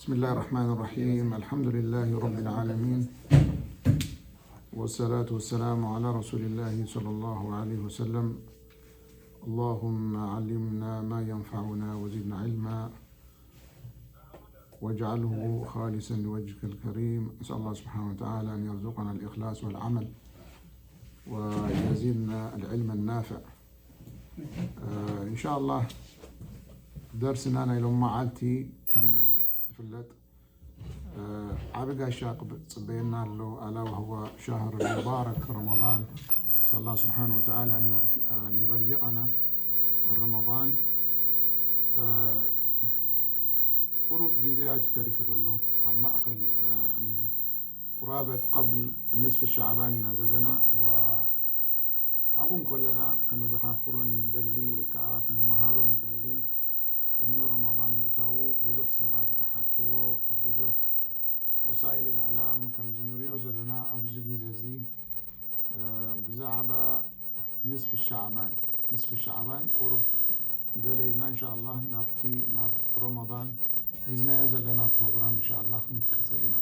بسم الله الرحمن الرحيم. الحمد لله رب العالمين. والصلاة والسلام على رسول الله صلى الله عليه وسلم. اللهم علمنا ما ينفعنا وزدنا علما واجعله خالصا لوجهك الكريم. أسأل الله سبحانه وتعالى أن يرزقنا الإخلاص والعمل ويزيدنا العلم النافع. آه، إن شاء الله درسنا نايلوم معالتي كم فلت. ዓቢ ጋሻ ክጽበየና ኣሎ። ألا وهو شهر المبارك رمضان. نسأل الله سبحانه وتعالى أن يوف-، أن يبلغنا رمضان. ቁሩብ ግዜያት እዩ ተሪፉ ዘሎ። ኣብ ማእከል፣ ያኒ፣ قرابة قبل نصف شعبان ኢና ዘለና። ወ-፣ ኣብኡ እንከለና ከነዘኻኽሮ ንደሊ ወይ ከኣ ክንመሃሮ ንደሊ፣ ቅድሚ ረመዳን ምእታዉ ብዙሕ ሰባት ዝሓትዎ፣ ኣብ ብዙሕ ወሳኢል ኣልእዕላም ከምዚ ንሪኦ ዘለና ኣብዚ ግዜ እዚ፣ እ፣ ብዛዕባ ንስፊ ሻዕባን፣ ንስፊ ሻዕባን ቁሩብ ገለ ኢልና፣ እንሻኣላህ፣ ናብቲ፣ ናብ ረመዳን ሒዝናዮ ዘለና ፕሮግራም፣ እንሻኣላህ፣ ክንቅጽል ኢና።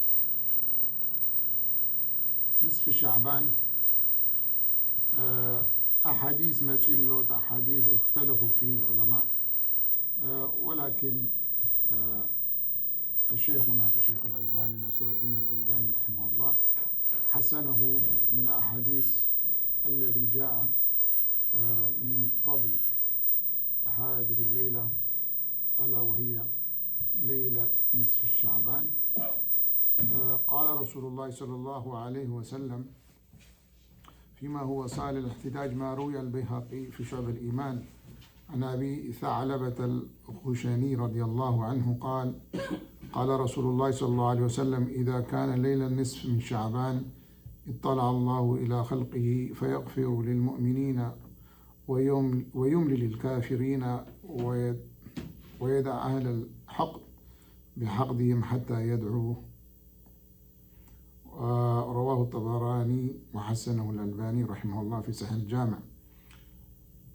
ንስፊ ሻዕባን፣ እ፣ ኣሓዲስ መጺኡ ኣሎ። እቲ ኣሓዲስ እኽተለፉ ፊህ ልዑለማእ። آه، ولكن، آه، شيخنا شيخ الألباني ناصر الدين الألباني رحمه الله حسنه من أحاديث الذي جاء، آه، من فضل هذه الليلة، ألا وهي ليلة نصف شعبان. آه، قال رسول الله صلى الله عليه وسلم، فيما هو سائل الاحتجاج ما روي البيهقي في شعب الإيمان عن أبي ثعلبة الخشني رضي الله عنه قال: قال رسول الله صلى الله عليه وسلم: إذا كان ليلة النصف من شعبان اطلع الله إلى خلقه فيغفر للمؤمنين ويم-، ويملي للكافرين وي-، ويدع أهل الحقد بحقدهم حتى يدعوا. رواه الطبراني وحسنه الألباني رحمه الله في صحيح الجامع.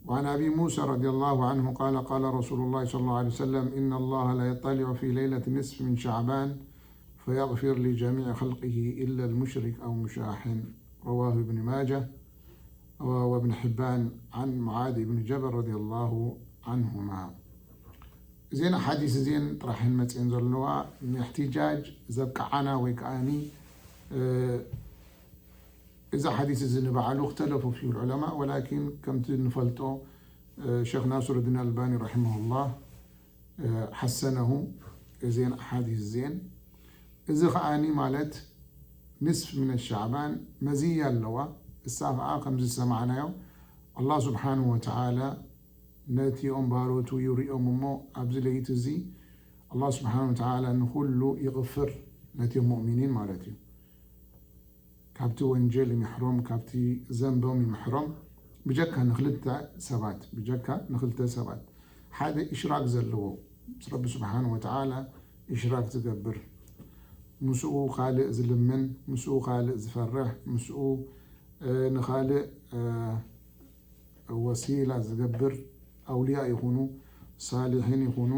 وعن أبي موسى رضي الله عنه قال: قال رسول الله صلى الله عليه وسلم: إن الله لا يطلع في ليلة النصف من شعبان فيغفر لجميع خلقه إلا المشرك أو مشاحن. رواه ابن ماجه وابن حبان عن معاذ بن جبل رضي الله عنهما. እዘን ሓዲስ እዚን ጥራሕን መፅእን ዘለዋ ንእሕትጃጅ ዘብቅዓና ወይ ከዓኒ፣ እ፣ እዚ ሓዲስ እዚ ንባዕሉ እኽተለፉ ፊሁ ልዑለማ፣ ወላኪን ከምቲ ንፈልጦ፣ እ፣ ሸክ ናስሩዲን ኣልባኒ ረሒመሁላህ፣ እ፣ ሓሰነሁ እዜን ኣሓዲስ እዜን። እዚ ከዓኒ ማለት ንስፍ ምን ሻዕባን መዝያ ኣለዋ። እሳ ከኣ ከምዚ ዝሰማዕናዮ ኣላህ ስብሓንሁ ወተዓላ ነቲኦም ባሮቱ ይሪኦም እሞ ኣብዚ ለይቲ እዚ ኣላህ ስብሓንሁ ወተዓላ ንኹሉ ይቕፍር ነቲኦም ሙእሚኒን ማለት እዩ። ካብቲ ወንጀል ይምሕሮም፣ ካብቲ ዘንቦም ይምሕሮም። ብጀካ ንኽልተ ሰባት፣ ብጀካ ንኽልተ ሰባት፣ ሓደ ኢሽራክ ዘለዎ፣ ምስ ረቢ ስብሓንሁ ወተዓላ ኢሽራክ ዝገብር፣ ምስኡ ካልእ ዝልምን፣ ምስኡ ካልእ ዝፈርሕ፣ ምስኡ፣ እ፣ ንኻልእ፣ እ፣ ወሲላ ዝገብር፣ ኣውልያ ይኹኑ፣ ሳሊሒን ይኹኑ፣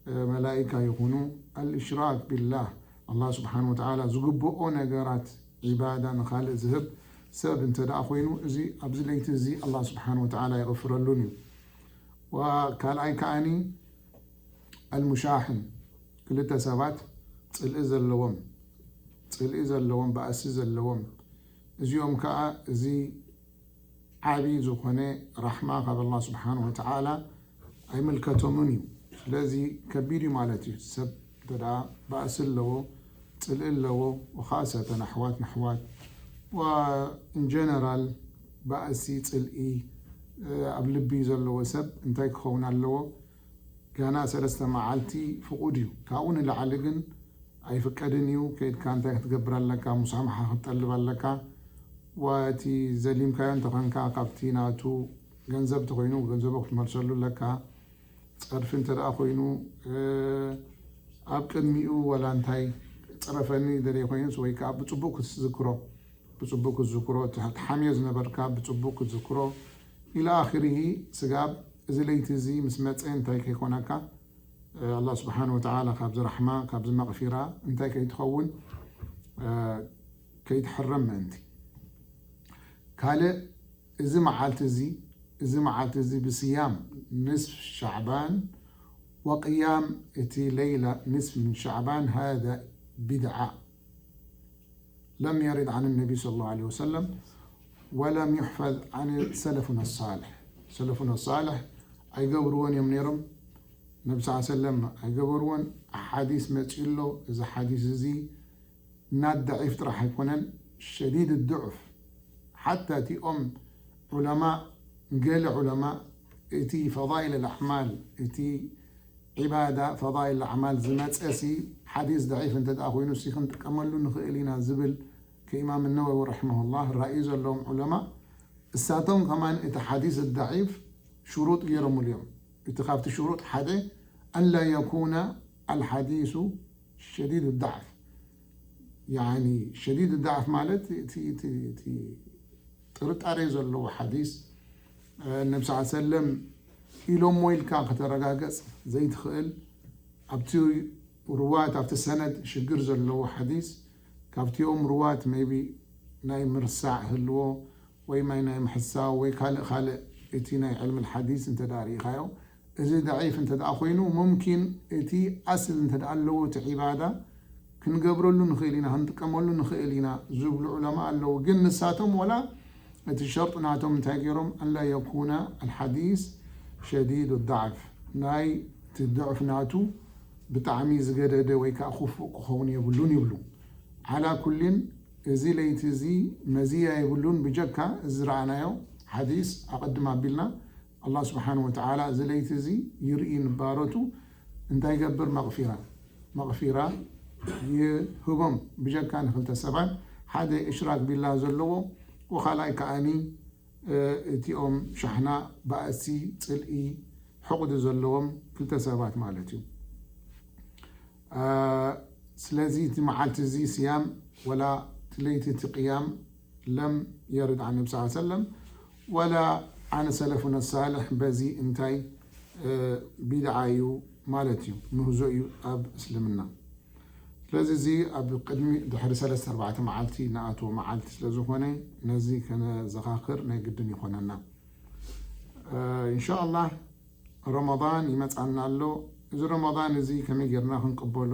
እ፣ መላኢካ ይኹኑ፣ ኣልእሽራክ ቢላህ፣ ኣላህ ስብሓን ወተዓላ ዝግብኦ ነገራት ዒባዳ ንኻልእ ዝህብ ሰብ እንተ ደኣ ኮይኑ፣ እዚ ኣብዚ ለይቲ እዚ ኣላህ ስብሓን ወተዓላ ይቕፍረሉን እዩ። ወካልኣይ ከኣኒ ኣልሙሻሕን፣ ክልተ ሰባት ጽልኢ ዘለዎም፣ ጽልኢ ዘለዎም፣ ባእሲ ዘለዎም፣ እዚኦም ከኣ እዚ ዓቢ ዝኾነ ራሕማ ካብ ኣላህ ስብሓን ወተዓላ ኣይምልከቶምን እዩ። ስለዚ ከቢድ እዩ ማለት እዩ። ሰብ እንተ ደኣ ባእሲ ኣለዎ፣ ጽልኢ ኣለዎ፣ ወኻሰተን ኣሕዋት ንኣሕዋት፣ ወኢንጀነራል ባእሲ፣ ጽልኢ፣ እ፣ ኣብ ልቢ ዘለዎ ሰብ እንታይ ክኸውን ኣለዎ? ጋና ሰለስተ መዓልቲ ፍቑድ እዩ። ካብኡ ንላዕሊ ግን ኣይፍቀድን እዩ። ከይድካ እንታይ ክትገብር ኣለካ? ሙሳማሓ ክትጠልብ ኣለካ። ወእቲ ዘሊምካዮ እንተኾንካ ካብቲ ናቱ ገንዘብ እንተኾይኑ ገንዘቡ ክትመልሰሉ ኣለካ። ጸርፊ እንተ ደኣ ኮይኑ፣ እ፣ ኣብ ቅድሚኡ ወላ እንታይ ጽረፈኒ ደልየ ኮይኑስ ወይ ከኣ ብጽቡቕ ክትዝክሮ፣ ብጽቡቕ ክትዝክሮ፣ ትሓምዮ ዝነበርካ ብጽቡቕ ክትዝክሮ፣ ኢላ ኣኺሪሂ። ስጋብ እዚ ለይቲ እዚ ምስ መጸ እንታይ ከይኮነካ፣ ኣላህ ስብሓን ወተዓላ ካብዚ ራሕማ ካብዚ መቕፊራ እንታይ ከይትኸውን ከይትሕረም ምእንቲ። ካልእ እዚ መዓልቲ እዚ እዚ መዓልቲ እዚ ብስያም ንስፍ ሻዕባን ወቅያም እቲ ለይላ ንስፍ ምን ሻዕባን ሃዛ ቢድዓ ለም የሪድ ዓን ነቢ ስለ ላሁ ዐለይሂ ወሰለም ወለም ዩሕፈዝ ዓን ሰለፉና ሳልሕ። ሰለፉና ሳልሕ ኣይገብርዎን እዮም ነይሮም። ነቢ ስ ሰለም ኣይገበርዎን። ሓዲስ መፂኡ ኣሎ። እዚ ሓዲስ እዚ ናት ደዒፍ ጥራሕ ኣይኮነን፣ ሸዲድ ዱዕፍ። ሓታ እቲኦም ዑለማእ፣ ገለ ዑለማእ እቲ ፈዳኢል ኣልኣዕማል፣ እቲ ዒባዳ ፈዳኢል ኣልኣዕማል ዝመፀሲ ሓዲስ ደዒፍ እንተ ደኣ ኮይኑ ሲ ክንጥቀመሉ ንኽእል ኢና ዝብል ከኢማም ነወዊ ረሒመሁላህ ራእዩ ዘለዎም ዑለማእ እሳቶም ከማን እቲ ሓዲስ ደዒፍ ሽሩጥ ገይሮምሉ እዮም። እቲ ካብቲ ሽሩጥ ሓደ ኣን ላ የኩነ ኣልሓዲሱ ሸዲድ ዳዕፍ። ያኒ ሸዲድ ዳዕፍ ማለት እቲ ጥርጣሬ ዘለዎ ሓዲስ ነቢ ስ ሰለም ኢሎሞ ኢልካ ከተረጋገጽ ዘይትኽእል፣ ኣብቲ ሩዋት ኣብቲ ሰነድ ሽግር ዘለዎ ሓዲስ፣ ካብቲኦም ሩዋት maybe ናይ ምርሳዕ ህልዎ ወይ ማይ ናይ ምሕሳው ወይ ካልእ ካልእ እቲ ናይ ዕልሚ ሓዲስ እንተ ደኣ ርኢኻዮ፣ እዚ ደዒፍ እንተ ደኣ ኮይኑ ሙምኪን እቲ ኣስል እንተ ደኣ ኣለዎ እቲ ዒባዳ ክንገብረሉ ንኽእል ኢና፣ ክንጥቀመሉ ንኽእል ኢና ዝብሉ ዑለማ ኣለዉ። ግን ንሳቶም ወላ እቲ ሸርጥ ናቶም እንታይ ገይሮም? ኣን ላ የኩነ ኣልሓዲስ ሸዲድ ዳዕፍ፣ ናይ እቲ ድዕፍ ናቱ ብጣዕሚ ዝገደደ ወይ ከዓ ክፉእ ክኸውን የብሉን ይብሉ። ዓላ ኩሊን እዚ ለይቲ እዚ መዝያ የብሉን ብጀካ እዚ ዝረኣናዮ ሓዲስ ኣቐድም ኣቢልና ኣላህ ስብሓን ወተዓላ እዚ ለይቲ እዚ ይርኢ ንባረቱ እንታይ ይገብር? መቕፊራ መቕፊራ ይህቦም ብጀካ ንክልተ ሰባት፣ ሓደ እሽራክ ቢላ ዘለዎ ወካልኣይ ከኣኒ እቲኦም ሻሕና ባእሲ ፅልኢ ሕቕዲ ዘለዎም ክልተ ሰባት ማለት እዩ። ስለዚ እቲ መዓልቲ እዚ ስያም ወላ እቲ ለይቲ እቲ ቅያም ለም የርድ ዓን ነቢ ስ ሰለም ወላ ዓን ሰለፉነ ሳልሕ በዚ እንታይ ቢድዓ እዩ ማለት እዩ፣ ምህዞ እዩ ኣብ እስልምና። ስለዚ እዚ ኣብ ቅድሚ ድሕሪ ሰለስተ ኣርባዕተ መዓልቲ ንኣትዎ መዓልቲ ስለ ዝኾነ ነዚ ከነዘኻኽር ናይ ግድን ይኾነና። እንሻ ኣላህ ረመዳን ይመፃና ኣሎ። እዚ ረመዳን እዚ ከመይ ጌርና ክንቅበሎ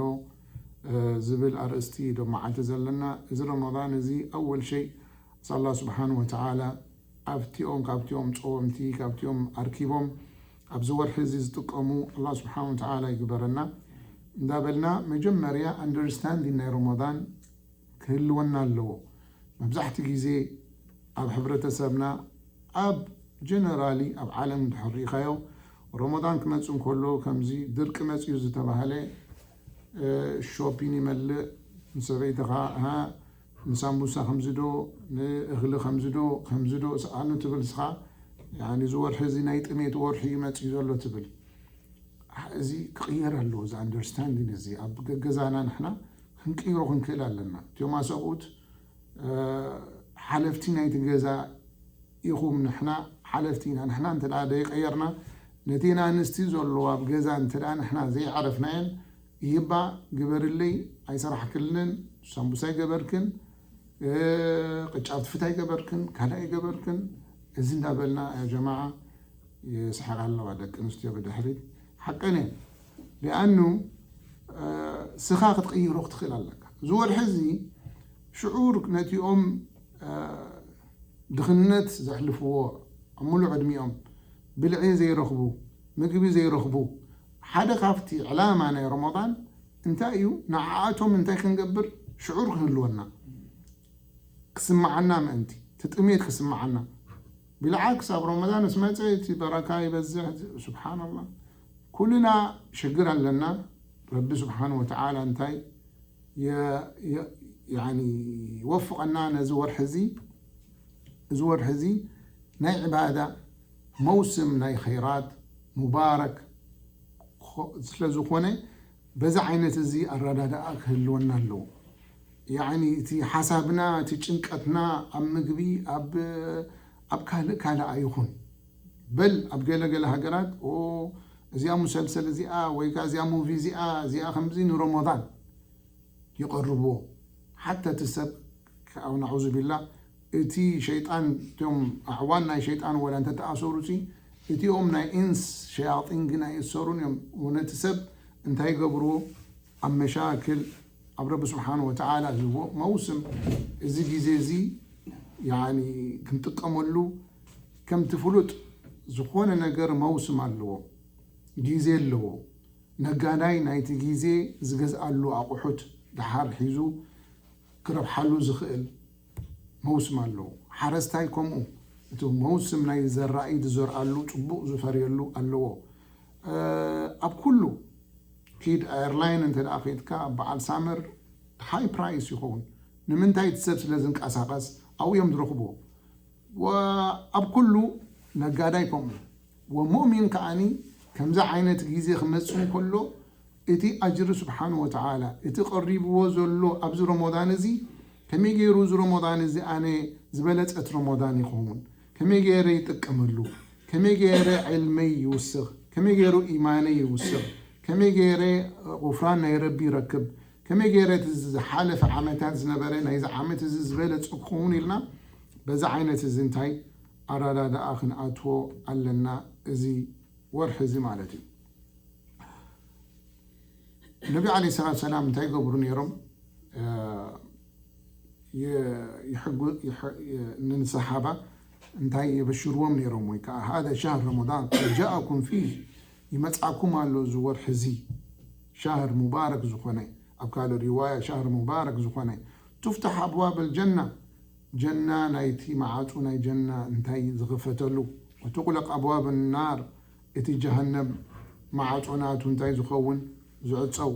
ዝብል ኣርእስቲ ዶ መዓልቲ ዘለና። እዚ ረመዳን እዚ ኣወል ሸይ ኣላህ ስብሓን ወተዓላ ኣብቲኦም ካብቲኦም ፀወምቲ ካብቲኦም ኣርኪቦም ኣብዚ ወርሒ እዚ ዝጥቀሙ ኣላህ ስብሓን ወተዓላ ይግበረና እንዳበልና መጀመርያ ኣንደርስታንዲን ናይ ረመዳን ክህልወና ኣለዎ። መብዛሕቲ ግዜ ኣብ ሕብረተሰብና ኣብ ጀነራሊ ኣብ ዓለም እንድሕር ርኢኻዮ ረመዳን ክመፅእ እንከሎ ከምዚ ድርቂ መፅዩ ዝተባህለ ሾፒን ይመልእ፣ ንሰበይትኻ ንሳምቡሳ ከምዚ ዶ ንእኽሊ ከምዚ ዶ ከምዚ ዶ ሰኣኑ ትብል ስኻ። እዚ ወርሒ እዚ ናይ ጥሜት ወርሒ እዩ መፅዩ ዘሎ ትብል። እዚ ክቕየር ኣለዎ። እዚ ኣንደርስታንዲን እዚ ኣብ ገገዛና ንሕና ክንቅይሮ ክንክእል ኣለና። እቲኦም ኣሰብኡት ሓለፍቲ ናይቲ ገዛ ኢኹም፣ ንሕና ሓለፍቲ ኢና። ንሕና እንተ ደኣ ዘይቀየርና ነቲ ኣንስቲ ዘሎ ኣብ ገዛ እንተ ደኣ ንሕና ዘይዓረፍናየን ይባ ግበርለይ ኣይሰራሕክልንን፣ ሳምቡሳ ኣይገበርክን፣ ቅጫ ፍትፍት ኣይገበርክን፣ ካልእ ኣይገበርክን። እዚ እንዳበልና ያ ጀማዓ ይስሕቃ ኣለዋ ደቂ ኣንስትዮ ብድሕሪት። ሓቀን እየን። ሊኣኑ ስኻ ክትቕይሮ ክትኽእል ኣለካ። እዚ ወርሒ እዚ ሽዑር ነቲኦም ድኽነት ዘሕልፍዎ ኣብ ሙሉእ ዕድሚኦም ብልዒ ዘይረኽቡ፣ ምግቢ ዘይረኽቡ፣ ሓደ ካብቲ ዕላማ ናይ ረመዳን እንታይ እዩ? ንዓኣቶም እንታይ ክንገብር ሽዑር ክህልወና ክስምዓና ምእንቲ፣ እቲ ጥሜት ክስምዓና። ብልዓ ክሳብ ረመዳን ምስ መፀ እቲ በረካ ይበዝሕ። ስብሓንላህ ኩልና ሽግር ኣለና። ረቢ ስብሓን ወተዓላ እንታይ ይወፍቐና ነዚ ወርሒ እዚ። እዚ ወርሒ እዚ ናይ ዕባዳ መውስም ናይ ኸይራት ሙባረክ ስለ ዝኾነ በዚ ዓይነት እዚ ኣረዳድኣ ክህልወና ኣለዎ። ያኒ እቲ ሓሳብና እቲ ጭንቀትና ኣብ ምግቢ ኣብ ካልእ ካልእ ኣይኹን። በል ኣብ ገለ ገለ ሃገራት ኦ እዚኣ ሙሰልሰል እዚኣ ወይ ከዓ እዚኣ ሙቪ እዚኣ እዚኣ ከምዚ ንረመዳን ይቐርብዎ። ሓታ እቲ ሰብ፣ ኣው ናዑዙ ቢላ፣ እቲ ሸይጣን፣ እቶም ኣዕዋን ናይ ሸይጣን ወላ እንተተኣሰሩ ሲ፣ እቲኦም ናይ ኢንስ ሸያጢን ግን ኣይእሰሩን እዮም። ነቲ ሰብ እንታይ ይገብርዎ? ኣብ መሻክል፣ ኣብ ረቢ ስብሓን ወተዓላ ዝዎ መውስም፣ እዚ ግዜ እዚ ያኒ ክንጥቀመሉ፣ ከምቲ ፍሉጥ ዝኾነ ነገር መውስም ኣለዎ፣ ግዜ ኣለዎ። ነጋዳይ ናይቲ ግዜ ዝገዝኣሉ ኣቑሑት ደሓር ሒዙ ክረብሓሉ ዝኽእል መውስም ኣለዎ። ሓረስታይ ከምኡ፣ እቲ መውስም ናይ ዘራኢ ዝዘርኣሉ፣ ጽቡቕ ዝፈርየሉ ኣለዎ። ኣብ ኩሉ ኪድ፣ ኤርላይን እንተ ደኣ ኸይድካ፣ በዓል ሳመር ሃይ ፕራይስ ይኸውን። ንምንታይ? እቲ ሰብ ስለ ዝንቀሳቐስ ኣብኡ እዮም ዝረኽብዎ። ወኣብ ኩሉ ነጋዳይ ከምኡ። ወሙእሚን ከኣኒ ከምዚ ዓይነት ግዜ ክመጽእ እንከሎ፣ እቲ ኣጅሪ ስብሓን ወተዓላ፣ እቲ ቀሪብዎ ዘሎ ኣብዚ ረመዳን እዚ፣ ከመይ ገይሩ እዚ ረመዳን እዚ ኣነ ዝበለጸት ረመዳን ይኸውን? ከመይ ገይረ ይጥቀመሉ? ከመይ ገይረ ዕልመይ ይውስኽ? ከመይ ገይሩ ኢማነይ ይውስኽ? ከመይ ገይረ ቁፍራን ናይ ረቢ ይረክብ? ከመይ ገይረ እቲ ዝሓለፈ ዓመታት ዝነበረ ናይዚ ዓመት እዚ ዝበለጸ ክኸውን ኢልና በዚ ዓይነት እዚ እንታይ ኣረዳድኣ ክንኣትዎ ኣለና፣ እዚ ወርሒ እዚ ማለት እዩ። ነቢ ዓለይሂ ሰላቱ ሰላም እንታይ ይገብሩ ነይሮም? የ-፣ ይሕጉ-፣ ይሕ-፣ የ-፣ ንሰሓባ እንታይ የበሽርዎም ነይሮም? ወይ ከዓ ሃደ ሻህር ረመዳን ቀድ ጃእኩም ፊህ፣ ይመጽኣኩም ኣሎ እዚ ወርሒ እዚ፣ ሻህር ሙባረክ ዝኾነ፣ ኣብ ካልእ ሪዋያ ሻህር ሙባረክ ዝኾነ፣ ቱፍታሕ ኣብዋብ ኣልጀና፣ ጀና ናይቲ መዓጹ ናይ ጀና እንታይ ዝኽፈተሉ፣ ወቱቕለቅ ኣብዋብ ናር፣ እቲ ጀሃነም መዓጾ ናቱ እንታይ ዝኸውን ዝዕጸው፣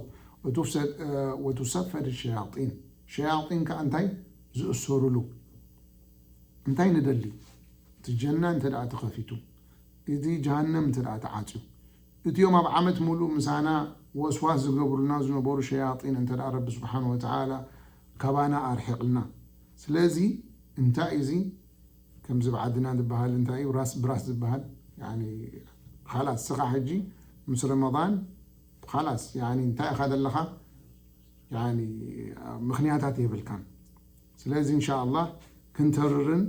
ወቱፍሰ-፣ እ፣ ወቱሰፈድ ሸያጢን፣ ሸያጢን ከኣ እንታይ ዝእሰሩሉ። እንታይ ንደሊ? እቲ ጀና እንተ ደኣ ተኸፊቱ፣ እቲ ጀሃነም እንተ ደኣ ተዓጽዩ፣ እቲኦም ኣብ ዓመት ሙሉእ ምሳና ወስዋስ ዝገብሩልና ዝነበሩ ሸያጢን እንተ ደኣ ረቢ ስብሓን ወተዓላ ካባና ኣርሒቕልና። ስለዚ እንታይ እዚ ከምዚ ብዓድና ዝበሃል እንታይ እዩ? ራስ ብራስ ዝበሃል። ያኒ፣ ኻላስ፣ ስኻ ሕጂ ምስ ረመዳን፣ ኻላስ፣ ያኒ፣ እንታይ ኢኻ ዘለኻ? ያኒ፣ ምኽንያታት የብልካን። ስለዚ፣ እንሻ ኣላህ፣ ክንተርርን፣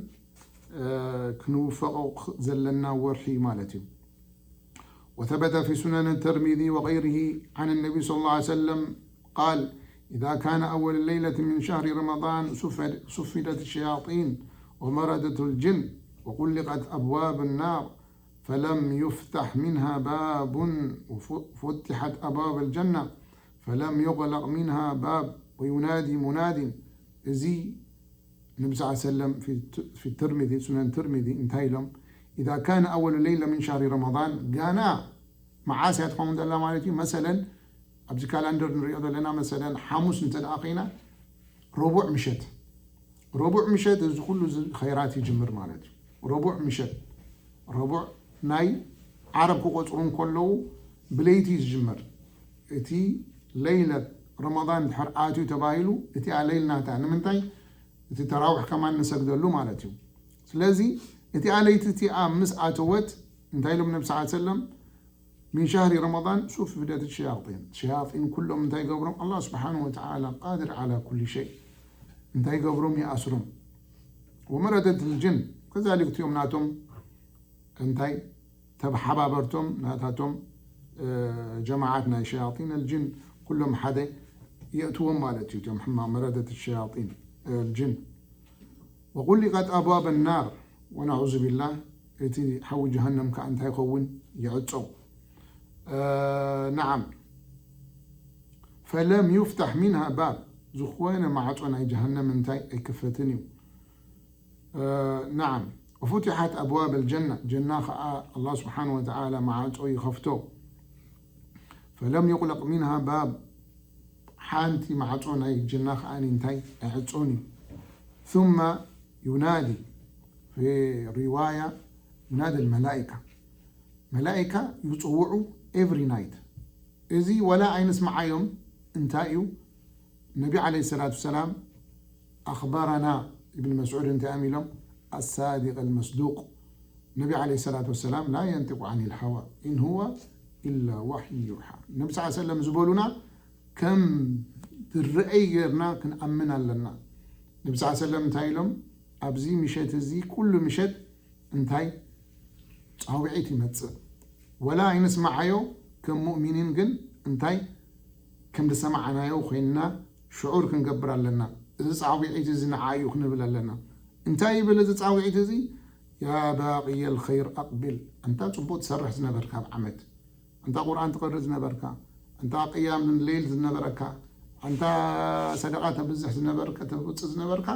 እ፣ ክንውፈቖ ኽ-፣ ዘለና ወርሒ ማለት እዩ። وثبت في سنن الترمذي وغيره عن النبي صلى الله عليه وسلم قال: إذا كان أول ليلة من شهر رمضان سفد-، سفدت الشياطين ومردت الجن وغلقت أبواب النار فلم يفتح منها باب وف-، وفتحت أبواب الجنة فلم يغلق منها باب وينادي مناد. እዚ ነቢ ስ ሰለም ፊ፣ ፊ ትርሚዚ፣ ሱነን ትርሚዚ እንታይ ኢሎም? ኢዛ ካነ ኣወሉ ለይለ ምን ሻህሪ ረመዳን፣ ጋና መዓስ እያ ትኸውን ዘላ ማለት እዩ? መሰለን፣ ኣብዚ ካላንደር ንሪኦ ዘለና፣ መሰለን፣ ሓሙስ እንተ ደኣ ኸይና፣ ረቡዕ ምሸት፣ ረቡዕ ምሸት እዚ ኩሉ እዚ ኸይራት ይጅምር ማለት እዩ። ረቡዕ ምሸት፣ ረቡዕ ናይ ዓረብ ክቖጽሩ እንከለዉ ብለይቲ እዩ ዝጅመር። እቲ ለይለት ረመዳን ድሕር ኣትዩ ተባሂሉ፣ እቲኣ ለይል ናታ። ንምንታይ? እቲ ተራዊሕ ከማን ንሰግደሉ ማለት እዩ። ስለዚ እቲኣ ለይቲ እቲኣ ምስ ኣተወት እንታይ ኢሎም ነቢ ስ ሰለም? ሚን ሻህሪ ረመዳን ሱፍደት ሸያጢን። ሸያጢን ኩሎም እንታይ ይገብሮም? ኣላህ ስብሓን ወተዓላ ቃድር ዓላ ኩሊ ሸይ። እንታይ ይገብሮም? ይኣስሮም። ወመረደት ልጅን ከዛሊክ እቲኦም ናቶም እንታይ ተሓባበርቶም ናታቶም፣ እ፣ ጀማዓት ናይ ሸያጢን ኣልጅን ኩሎም ሓደ የእትዎም ማለት እዩ። እቶም ሕማም መረደት ሸያጢን ኣልጅን። ወቁሊቀት ኣብዋብ ናር ወነዑዙ ቢላህ፣ እቲ ሓዊ ጀሃነም ከዓ እንታይ ይኸውን? ይዕጾ። እ፣ ነዓም። ፈለም ዩፍታሕ ሚንሃ ባብ፣ ዝኾነ ማዕጾ ናይ ጀሃነም እንታይ ኣይክፈትን እዩ። እ፣ ነዓም። ወፉትሓት ኣብዋብ ኣልጀና፣ ጀና ኸዓ ኣላህ ስብሓን ወተዓላ መዓጾ ይኸፍቶ። ፈለም ዩቕለቅ ሚንሃ ባብ፣ ሓንቲ ማዕጾ ናይ ጀና ኸዓ እንታይ ኣይዕጾን እዩ። ثم ዩናዲ ፊ ሪዋያ ዩናዲ ልመላኢካ፣ መላኢካ ይጽውዑ ኤቭሪ ናይት። እዚ ወላ ኣይንስምዓዮም። እንታይ እዩ? ነቢ ዓለይሂ ሰላቱ ወሰላም ኣኽበረና፣ እብን መስዑድ እንታይ እዮም ኢሎም? ኣሳዲቅ ኣልመስዱቅ። ነቢ ዓለይሂ ሰላቱ ወሰላም ላ የንጢቁ ዓኒል ሃዋ ኢን ሁወ إلا وحي يوحى። ነቢ ስ ሰለም ዝበሉና ከም ዝረአይ ጌርና ክንኣምን ኣለና። ነቢ ስ ሰለም እንታይ ኢሎም? ኣብዚ ምሸት እዚ፣ ኩሉ ምሸት እንታይ ጻውዒት ይመጽእ፣ ወላ ኣይንስማዓዮ፣ ከም ሙእሚኒን ግን እንታይ ከም ዝሰማዕናዮ ኮይንና ሽዑር ክንገብር ኣለና። እዚ ጻውዒት እዚ ንዓዩ ክንብል ኣለና። እንታይ ይብል እዚ ጻውዒት እዚ? يا باغي الخير أقبل። ኣንታ ጽቡቕ ትሰርሕ ዝነበርካ ኣብ ዓመት፣ ኣንታ ቁርኣን ትቐርእ ዝነበርካ፣ ኣንታ ቅያም ሌይል ዝነበረካ፣ ኣንታ ሰደቓ ተብዝሕ ዝነበርካ፣ ተብጽእ ዝነበርካ፣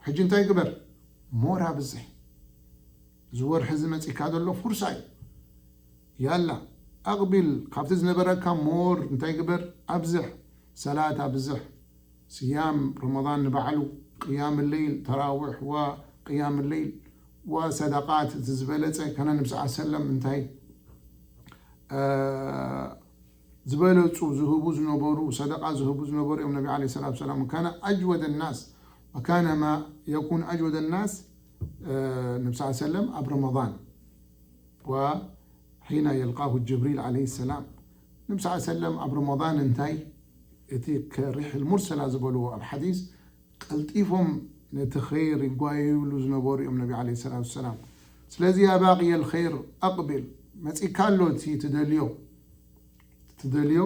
ሕጂ እንታይ ግበር? ሞር ኣብዝሕ። እዚ ወርሒ እዚ መጺካ ዘሎ ፍርሳ እዩ። ያላ ኣቕቢል፣ ካብቲ ዝነበረካ ሞር እንታይ ግበር? ኣብዝሕ። ሰላት ኣብዝሕ። ስያም ረመዳን ንባዕሉ፣ ቅያም ሌይል፣ ተራዊሕ ወቅያም ሌይል ወሰደቓት፣ እቲ ዝበለጸ ከነ ነቢ ስ ሰለም እንታይ ዝበለጹ ዝህቡ ዝነበሩ፣ ሰደቓ ዝህቡ ዝነበሩ እዮም። ነቢ ዓለይሂ ሰላቱ ሰላም ካነ ኣጅወደ ናስ፣ ወካነ ማ የኩን ኣጅወደ ናስ፣ ነቢ ስ ሰለም ኣብ ረመዳን፣ ወሒና የልቃሁ ጅብሪል ዓለይሂ ሰላም። ነቢ ስ ሰለም ኣብ ረመዳን እንታይ፣ እቲ ከሪሕ ልሙርሰላ ዝበልዎ ኣብ ሓዲስ፣ ቀልጢፎም ነቲ ኸይር ይጓየዩሉ ዝነበሩ እዮም ነቢ ዓለይሂ ሰላቱ ወሰላም። ስለዚ ያ ባቅየ ልኸይር ኣቅቢል፣ መጺካ ኣሎ እቲ ትደልዮ፣ ትደልዮ፣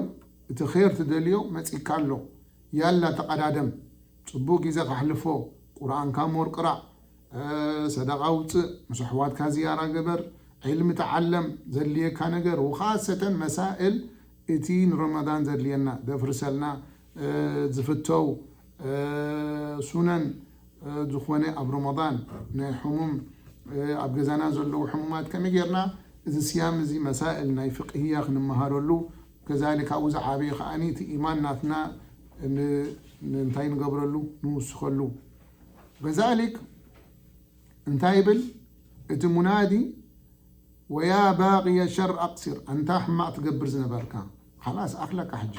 እቲ ኸይር ትደልዮ መጺካ ኣሎ። ያላ ተቐዳደም፣ ጽቡቕ ግዜ ከሕልፎ፣ ቁርኣንካ ሞር ቅራእ፣ እ፣ ሰደቓ ውጽእ፣ ምስ ኣሕዋትካ ዝያራ ግበር፣ ዒልሚ ተዓለም፣ ዘድልየካ ነገር፣ ወኻሰተን መሳእል እቲ ንረመዳን ዘድልየና፣ ደፍርሰልና፣ እ፣ ዝፍተው፣ እ፣ ሱነን፣ እ፣ ዝኾነ ኣብ ረመዳን ናይ ሕሙም፣ እ፣ ኣብ ገዛና ዘለዉ ሕሙማት ከመይ ጌርና እዚ ስያም እዚ መሳእል ናይ ፍቅህያ ክንመሃረሉ፣ ከዛሊክ ኣብኡ ዝዓበየ ከኣኒ እቲ ኢማን ናትና ን-፣ ን-፣ እንታይ ንገብረሉ? ንውስኸሉ። ከዛሊክ እንታይ ይብል እቲ ሙናዲ? ወያ ባቅየ ሸር ኣቅሲር፣ ኣንታ ሕማቕ ትገብር ዝነበርካ፣ ኻላስ ኣኽለካ ሕጂ።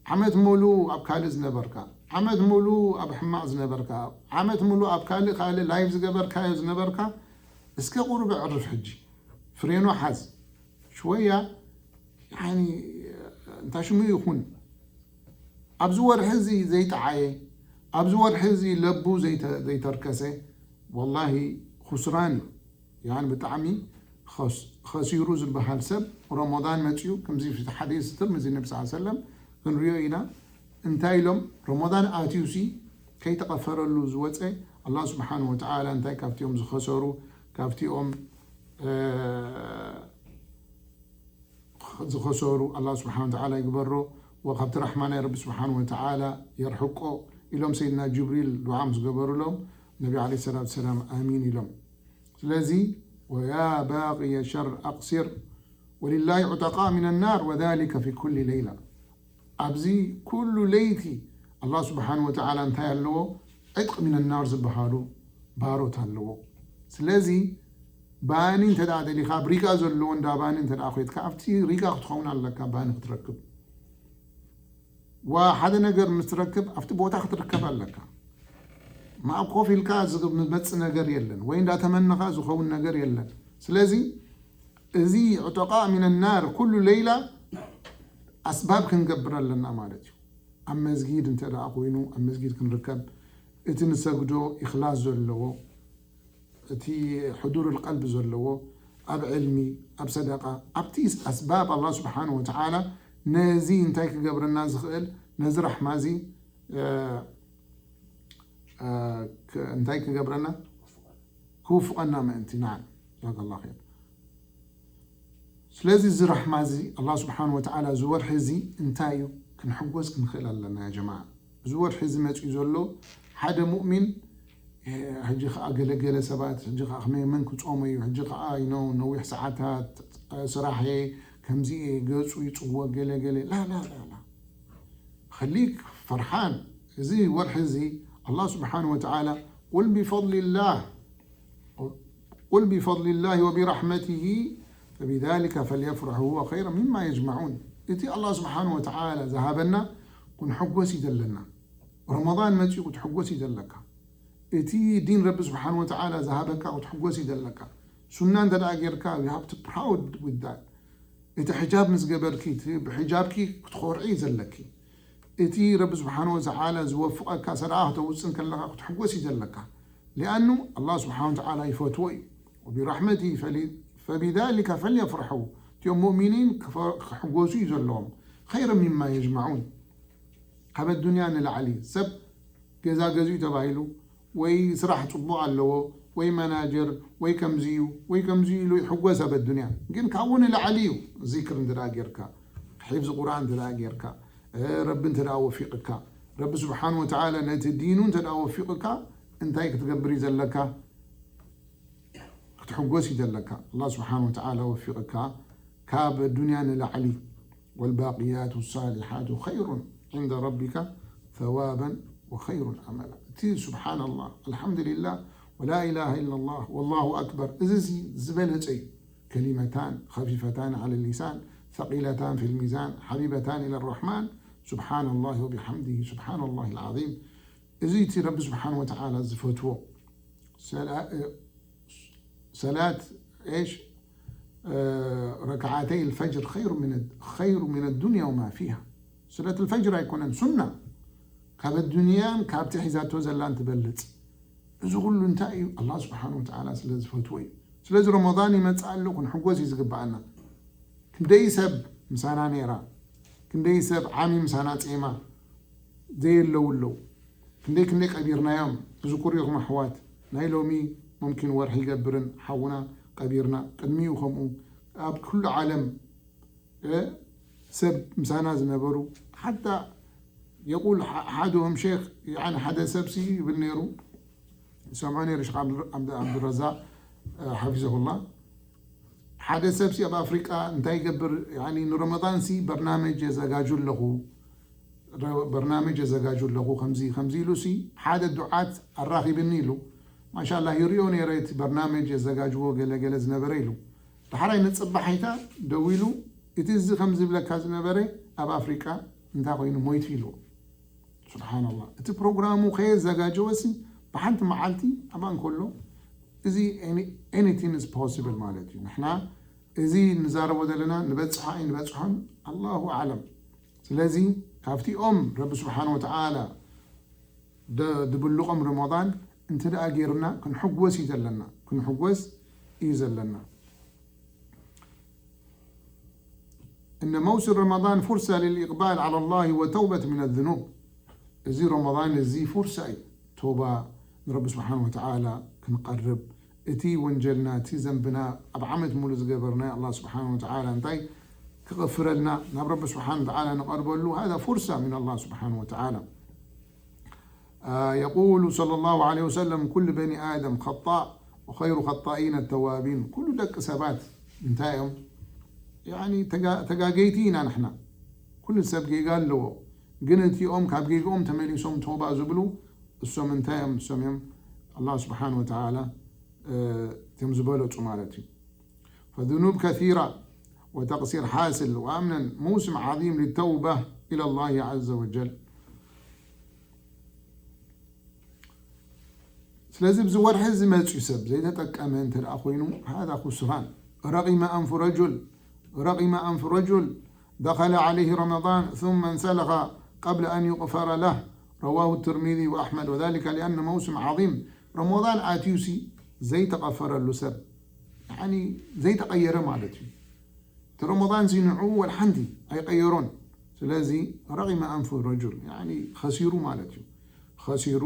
ዓመት ሙሉእ ኣብ ካልእ ዝነበርካ፣ ዓመት ሙሉእ ኣብ ሕማቕ ዝነበርካ፣ ዓመት ሙሉእ ኣብ ካልእ ካልእ ላይፍ ዝገበርካዮ ዝነበርካ፣ እስከ ቁሩብ ኣዕርፍ ሕጂ። ፍሬኖ ሓዝ። ሽወያ፣ ያኒ፣ እንታ ሽሙ ይኹን፣ ኣብዚ ወርሒ እዚ ዘይጠዓየ፣ ኣብዚ ወርሒ እዚ ለቡ ዘይተ-፣ ዘይተርከሰ፣ ወላሂ ኹስራን እዩ። ያን ብጣዕሚ ኸስ-፣ ኸሲሩ ዝበሃል ሰብ፣ ረመዳን መጺኡ፣ ከምዚ ፊት ሓዲስ ትርምዚ ነቢ ስ ሰለም ክንሪኦ ኢና። እንታይ ኢሎም? ረመዳን ኣትዩሲ ከይተቐፈረሉ ዝወጸ፣ ኣላህ ስብሓንሁ ወተዓላ እንታይ ካብቲኦም ዝኸሰሩ፣ ካብቲኦም፣ እ፣ ዝኸሰሩ ኣላህ ስብሓን ወተዓላ ይግበሮ፣ ወካብቲ ራሕማ ናይ ረቢ ስብሓን ወተዓላ የርሕቆ ኢሎም ሰይድና ጅብሪል ዱዓ ምስ ገበሩሎም፣ ነቢ ዓለይሂ ሰላቱ ሰላም ኣሚን ኢሎም። ስለዚ፣ ወያ ባቅየ ሸር ኣቅሲር፣ ወሊላሂ ዑተቃ ሚነ ናር፣ ወዛሊከ ፊ ኩሊ ለይላ። ኣብዚ ኩሉ ለይቲ ኣላህ ስብሓን ወተዓላ እንታይ ኣለዎ? ዕጥቂ ሚነ ናር ዝበሃሉ ባሮት ኣለዎ። ስለዚ፣ ባኒ እንተ ደኣ ደሊኻ፣ ኣብ ሪጋ ዘለዎ እንዳ ባኒ እንተ ደኣ ኾይትካ፣ ኣብቲ ሪጋ ክትኸውን ኣለካ፣ ባኒ ክትረክብ። ዋ፣ ሓደ ነገር ምስ ትረክብ፣ ኣብቲ ቦታ ክትርከብ ኣለካ። ማእብ ኮፍ ኢልካ ዝመጽእ ነገር የለን፣ ወይ እንዳተመነኻ ዝኸውን ነገር የለን። ስለዚ፣ እዚ ዑተቃ ሚነ ናር ኩሉ ለይላ ኣስባብ ክንገብር ኣለና ማለት እዩ። ኣብ መስጊድ እንተ ደኣ ኮይኑ፣ ኣብ መስጊድ ክንርከብ፣ እቲ ንሰግዶ ኢኽላስ ዘለዎ፣ እቲ ሕዱር ቀልቢ ዘለዎ፣ ኣብ ዕልሚ፣ ኣብ ሰደቃ፣ ኣብቲ ኣስባብ ኣላህ ስብሓን ወተዓላ ነዚ እንታይ ክገብረና ዝኽእል፣ ነዚ ራሕማ እዚ፣ እ፣ እ፣ ክ-፣ እንታይ ክገብረና? ክውፍቐና ምእንቲ። ናዓም፣ ጀዛከላህ ኸይር። ስለዚ እዚ ራሕማ እዚ ኣላህ ስብሓን ወተዓላ እዚ ወርሒ እዚ እንታይ እዩ? ክንሕጎስ ክንኽእል ኣለና ያ ጀማዓ። እዚ ወርሒ እዚ መፂኡ ዘሎ ሓደ ሙእሚን፣ እ፣ ሕጂ ኸዓ ገለገለ ሰባት፣ ሕጂ ኸዓ ከመይ መን ክጾሞ እዩ? ሕጂ ኸዓ፣ you know፣ ነዊሕ ሰዓታት፣ እ፣ ስራሕ እየ፣ ከምዚ እየ፣ ገጹ ይጽወ፣ ገለገለ። ላ፣ ላ፣ ላ፣ ላ። ኸሊክ ፈርሓን። እዚ ወርሒ እዚ ኣላህ ስብሓን ወተዓላ፣ ቁል ቢፈድሊላህ قل بفضل الله وبرحمته فبذلك فليفرحوا هو خير مما يجمعون። እቲ ኣላህ ስብሓን ወተዓላ ዝሃበና ክንሕጎስ እዩ ዘለና። ረመዳን መፂኡ ክትሕጎስ እዩ ዘለካ። እቲ ዲን ረቢ ስብሓን ወተዓላ ዝሃበካ ክትሕጎስ እዩ ዘለካ። ሱና እንተ ደኣ ጌርካ፣ you have to proud with that። እቲ ሕጃብ ምስ ገበርኪ፣ እቲ ብሕጃብኪ ክትኾርዒ እዩ ዘለኪ። እቲ ረቢ ስብሓን ወተዓላ ዝወፍቐካ ሰደኣ ክተውፅእ እንከለኻ ክትሕጎስ እዩ ዘለካ። ሊኣኑ ኣላህ ስብሓን ወተዓላ ይፈትዎ እዩ። ወቢራሕመቲ ፈቢዛሊከ ፈልየፍረሑ፣ እቲኦም ሙእሚኒን ክፈ- ክሕጎሱ እዩ ዘለዎም። ኸይረ ሚማ የጅማዑን፣ ካብ ኣዱንያ ንላዕሊ ሰብ ገዛ ገዚኡ ተባሂሉ ወይ ስራሕ ጽቡቕ ኣለዎ ወይ ማናጀር ወይ ከምዚ እዩ ወይ ከምዚ እዩ ኢሉ ይሕጎስ ኣብ ኣዱንያ። ግን ካብኡ ንላዕሊ እዩ። ዚክር እንተ ደኣ ጌርካ፣ ሕፍዚ ቁርኣን እንተ ደኣ ጌርካ፣ ረቢ እንተ ደኣ ወፊቕካ፣ ረቢ ስብሓን ወተዓላ ነቲ ዲኑ እንተ ደኣ ወፊቕካ፣ እንታይ ክትገብር እዩ ዘለካ? ክትሕጎስ እዩ ዘለካ። ኣላህ ስብሓን ወተዓላ ወፊቕካ ካብ ኣዱንያ ንላዕሊ። ወልባቅያቱ ሳሊሓቱ ኸይሩን ዕንደ ረቢካ ሰዋበን ወኸይሩን ኣመላ። እቲ ስብሓን ኣላህ፣ ኣልሓምዱሊላህ፣ ወላ ኢላሃ ኢላ ላህ፣ ወላሁ ኣክበር፣ እዚ ሲ ዝበለጸ እዩ። ከሊመታን ኸፊፈታን ዓለ ሊሳን፣ ሰቂለታን ፊል ሚዛን፣ ሓቢበታን ኢለ ራሕማን፣ ስብሓን ላህ ወቢሓምዲሂ፣ ስብሓን ላህ ልዓዚም። እዚ እቲ ረቢ ስብሓን ወተዓላ ዝፈትዎ ሰላ- ሰላት ኤሽ ረክዓተይ ልፈጅር ኸይሩ ሚነ ዱንያ ወማ ፊሃ። ሰላት ልፈጅር ኣይኮነን ሱና፣ ካብ ኣዱንያን ካብቲ ሒዛቶ ዘላን ትበልፅ። እዚ ኩሉ እንታይ እዩ? ኣላህ ስብሓን ወተዓላ ስለ ዝፈትዎ እዩ። ስለዚ ረመዳን ይመፅእ ኣሎ፣ ክንሕጎስ እዩ ዝግብኣና። ክንደይ ሰብ ምሳና ነይራ፣ ክንደይ ሰብ ዓሚ ምሳና ጼማ ዘየለዉ ኣለዉ። ክንደይ ክንደይ ቀቢርናዮም ትዝክሩ ኢኹም ኣሕዋት። ናይ ሎሚ ሙምኪን ወርሒ ይገብርን ሓውና ቀቢርና፣ ቅድሚኡ ከምኡ ኣብ ኩሉ ዓለም ሰብ ምሳና ዝነበሩ ሓታ የቁል ሓድሆም ሼክ ሓደ ሰብሲ ይብል ነይሩ። ሰምዖ ነይሩ ሸኽ ዓብዱረዛቅ ሓፊዘሁላ። ሓደ ሰብሲ ኣብ ኣፍሪቃ እንታይ ይገብር ንረመዳንሲ በርናመጅ የዘጋጁ ኣለኹ በርናመጅ የዘጋጁ ኣለኹ ከምዚ ከምዚ ኢሉሲ ሓደ ዱዓት ኣራኺብኒ ኢሉ። ማሻላ ይሪኦ ነይረ እቲ በርናመጅ የዘጋጅዎ ገለገለ ዝነበረ ኢሉ። ዳሕራይ ንፅባሓይታ ደዊሉ እቲ እዚ ከም ዝብለካ ዝነበረ ኣብ ኣፍሪቃ እንታይ ኮይኑ ሞይቱ ኢልዎ። ስብሓንላ እቲ ፕሮግራሙ ከየዘጋጀወሲ ብሓንቲ መዓልቲ ኣብኣ እንከሎ እዚ anything is possible ማለት እዩ። ንሕና እዚ ንዛረቦ ዘለና ንበፅሖ ኣይንበፅሖን ኣላሁ ኣዕለም። ስለዚ ካብቲኦም ረቢ ስብሓን ወተዓላ ድብልቆም ረመዳን እንተ ደኣ ጌርና ክንሕጎስ እዩ ዘለና ክንሕጎስ እዩ ዘለና። إن موسم رمضان فرصة للإقبال على الله وتوبة من الذنوب። እዚ ረመዳን እዚ ፉርሳ እዩ። ቶባ ንረቢ ስብሓን ወተዓላ ክንቐርብ፣ እቲ ወንጀልና እቲ ዘንብና ኣብ ዓመት ሙሉ ዝገበርናዮ ኣላ ስብሓን ወተዓላ እንታይ ክቕፍረልና ናብ ረቢ ስብሓን ወተዓላ ንቐርበሉ። هذا فرصة من الله سبحانه وتعالى. يقول صلى الله عليه وسلم كل بني آدم خطاء وخير خطائين التوابين። ኩሉ ደቂ ሰባት እንታይ እዮም? ተጋገይቲ ኢና ንሕና። ኩሉ ሰብ ጌጋ ኣለዎ። ግን እቲኦም ካብ ጌግኦም ተመሊሶም ተውባ ዝብሉ እሶም እንታይ እዮም? እሶም እዮም ኣላ ስብሓን ወተዓላ እቶም ዝበለፁ ማለት እዩ። فذنوب كثيرة وتقصير حاصل وأمنا موسم عظيم للتوبة إلى الله عز وجل. ስለዚ ኣብዚ ወርሒ እዚ መፅዩ ሰብ ዘይተጠቀመ እንተ ደኣ ኮይኑ هذا خسران. رغم أنف رجل رغم أنف رجل دخل عليه رمضان ثم انسلخ قبل أن يغفر له. رواه الترمذي وأحمد وذلك لأن موسم عظيم. ረመዳን ኣትዩሲ ዘይተቐፈረሉ ሰብ ዘይተቐየረ ማለት እዩ። እቲ ረመዳን እዚ ንዕኡ ወላ ሓንቲ ኣይቐየሮን። ስለዚ ረቂመ ኣንፉ ረጁል ከሲሩ ማለት እዩ። ከሲሩ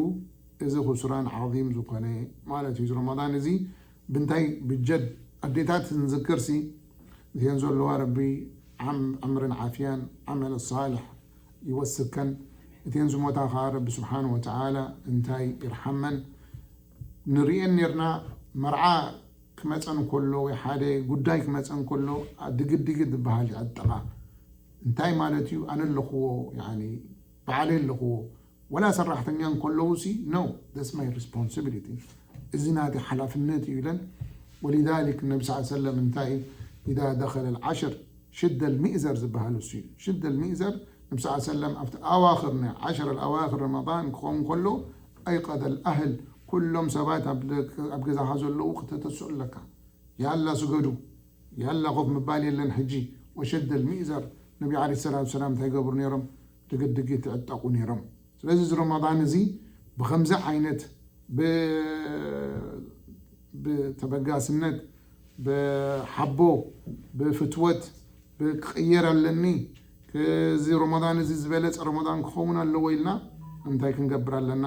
እዚ ክሱራን ዓዚም ዝኾነ ማለት እዩ። እዚ ረመዳን እዚ ብንታይ ብጀድ ኣዴታት ንዝክርሲ እተን ዘለዋ ረቢ ዕምርን ዓፍያን ዓመል ሳልሕ ይወስከን። እተን ዝሞታ ከዓ ረቢ ስብሓን ወተዓላ እንታይ ይርሓመን። ንርእየን ኔርና መርዓ ክመፀን ከሎ ወይ ሓደ ጉዳይ ክመፀን ከሎ ድግድግድ ዝበሃል ይዕጠቓ። እንታይ ማለት እዩ? ኣነ ኣለኽዎ በዓለይ ኣለኽዎ ወላ ሰራሕተኛ እንከለዉ ሲ no that's my responsibility እዚ ናተይ ሓላፍነት እዩ ኢለን። ولذلك النبي صلى الله عليه وسلم እንታይ إذا دخل العشر شد المئزر ዝበሃል እሱ እዩ። ሽደል ሚእዘር ነቢ ስ ሰለም ኣብቲ ኣዋኽር ናይ ዓሸር ኣዋኽር ረመዳን ክኸውን ከሎ ኣይቀደ ልኣህል ኩሎም ሰባት ኣብ ገዛኻ ዘለዉ ክተተስኡ ኣለካ። ያላ ስገዱ ያላ ኮፍ ምባል የለን ሕጂ وشد المئزر. ነቢ ዓለይሂ ሰላቱ ወሰላም እንታይ ይገብሩ ነይሮም? ድግድግ ይትዕጠቑ ነይሮም። ስለዚ እዚ ረመዳን እዚ ብኸምዚ ዓይነት ብ-፣ ብተበጋስነት፣ ብሓቦ፣ ብፍትወት፣ ብክቕየር ኣለኒ፣ እዚ ረመዳን እዚ ዝበለጸ ረመዳን ክኸውን ኣለዎ ኢልና እንታይ ክንገብር ኣለና?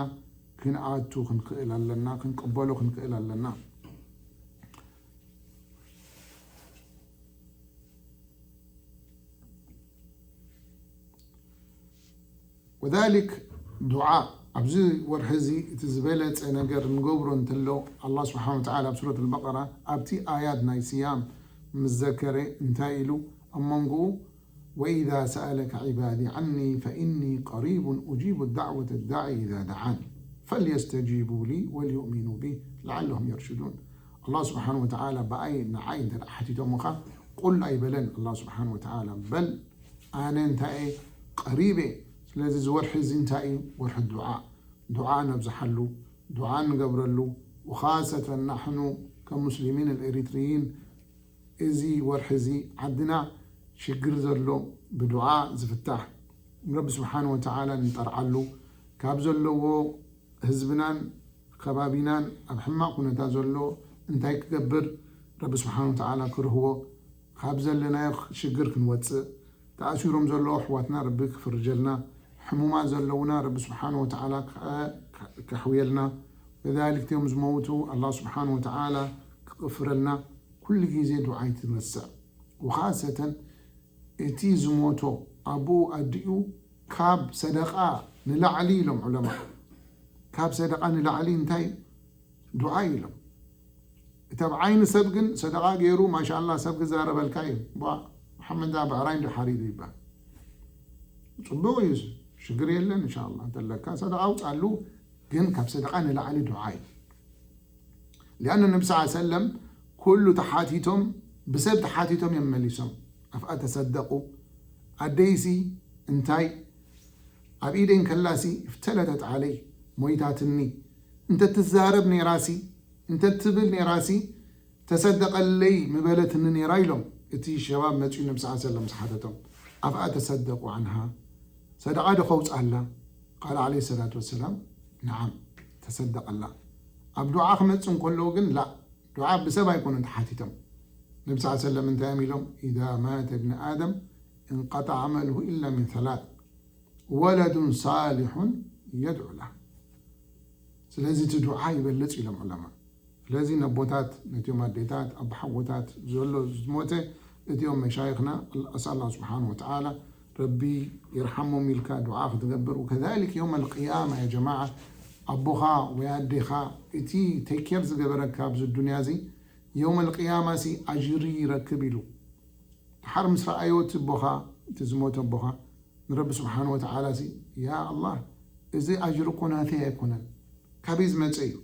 ክንኣቱ ክንክእል ኣለና፣ ክንቅበሎ ክንክእል ኣለና። وذلك ዱዓ ኣብዚ ወርሒ እዚ እቲ ዝበለጸ ነገር ንገብሮ እንተሎ፣ ኣላህ ስብሓነ ወተዓላ ኣብ ሱረት ኣልበቀራ ኣብቲ ኣያት ናይ ስያም ምስ ዘከረ እንታይ ኢሉ ኣብ መንጎኡ وإذا سألك عبادي عني فإني قريب أجيب دعوة الداع إذا دعان فليستجيبوا لي وليؤمنوا بي لعلهم يرشدون. ኣላህ ስብሓነ ወተዓላ ብኣይ ንዓይ እንተ ደኣ ሓቲቶምኻ፣ ቁል ኣይበለን ኣላህ ስብሓነ ወተዓላ፣ በል ኣነ እንታይ እየ? ቀሪብ እየ። ስለዚ እዚ ወርሒ እዚ እንታይ እዩ? ወርሒ ዱዓ። ዱዓ ነብዝሓሉ፣ ዱዓ ንገብረሉ። ወኻሰተን ናሕኑ ከም ሙስሊሚን ኣልኤሪትሪይን እዚ ወርሒ እዚ ዓድና ሽግር ዘሎ ብዱዓ ዝፍታሕ፣ ንረቢ ስብሓነ ወተዓላ ንጠርዓሉ፣ ካብ ዘለዎ ህዝብናን ከባቢናን ኣብ ሕማቕ ኩነታት ዘሎ እንታይ ክገብር ረቢ ስብሓነ ወተዓላ ክርህዎ፣ ካብ ዘለናዮ ሽግር ክንወፅእ፣ ተኣሲሮም ዘለዉ ኣሕዋትና ረቢ ክፍርጀልና፣ ሕሙማት ዘለዉና ረቢ ስብሓነ ወተዓላ ከ-፣ ከሕውየልና፣ ከዛሊክ እቲኦም ዝመውቱ ኣላህ ስብሓነ ወተዓላ ክቕፍረልና፣ ኩሉ ግዜ ዱዓ ኣይትንረስዕ። ወኻሰተን እቲ ዝሞቶ ኣቦኡ ኣዲኡ ካብ ሰደቓ ንላዕሊ ኢሎም ዑለማ። ካብ ሰደቓ ንላዕሊ እንታይ? ዱዓ ኢሎም። እቲ ኣብ ዓይኒ ሰብ ግን ሰደቓ ገይሩ ማሻኣላ ሰብ ክዛረበልካ እዩ። ቧ፣ መሓመድ ዳ ብዕራይ እንዶ ሓሪዱ ይባል። ጽቡቕ እዩ፣ ሽግር የለን። እንሻላ እንተለካ ሰደቓ ኣውጻሉ፣ ግን ካብ ሰደቓ ንላዕሊ ዱዓ እዩ። ሊኣነ ነቢ ስ ሰለም ኩሉ ተሓቲቶም፣ ብሰብ ተሓቲቶም እዮም መሊሶም። ኣፍኣ ተሰደቑ፣ ኣደይሲ እንታይ ኣብ ኢደይ እንከላሲ እፍተለተት ዓለይ፣ ሞይታትኒ፣ እንተ ትዛረብ ነይራሲ፣ እንተ ትብል ነይራሲ ተሰደቐለይ ምበለትኒ ነይራ ኢሎም። እቲ ሸባብ መጺኡ ነቢ ስ ሰለም ምስ ሓተቶም ኣፍኣ ተሰደቑ ዓንሃ፣ ሰደቓ ዶ ከውፅኣላ? ቃል ዓለይሂ ሰላቱ ወሰላም ነዓም፣ ተሰደቐላ። ኣብ ዱዓ ክመጽእ እንከለዉ ግን ላ፣ ዱዓ ብሰብ ኣይኮኑን ተሓቲቶም። ነቢ ስ ሰለም እንታይ እዮም ኢሎም? ኢዛ ማተ ብኒ ኣደም እንቀጣ ዓመልሁ ኢላ ምን ሰላት ወለዱን ሳሊሑን የድዑ ላ። ስለዚ እቲ ዱዓ ይበልጽ ኢሎም ዑለማ። ስለዚ ነቦታት፣ ነቲኦም ኣዴታት፣ ኣቦሓጎታት ዘሎ ዝሞተ እቲኦም መሻይኽና፣ ኣስኣል ኣላህ ስብሓነ ወተዓላ ረቢ ይርሓሞም ኢልካ ዱዓ ክትገብር። ወከዛሊክ የውም ኣልቅያማ ያ ጀማዓ ኣቦኻ ወይ ኣዴኻ እቲ ቴክ ኬር ዝገበረካ ኣብዚ ዱንያ እዚ የውም ኣልቅያማ ሲ ኣጅሪ ይረክብ ኢሉ። ድሓር ምስ ረኣዮ እቲ ኣቦኻ፣ እቲ ዝሞተ ኣቦኻ፣ ንረቢ ስብሓነ ወተዓላ ሲ፣ ያ ኣላህ፣ እዚ ኣጅሪ እኮ ናተይ ኣይኮነን፣ ካበይ ዝመጸ እዩ?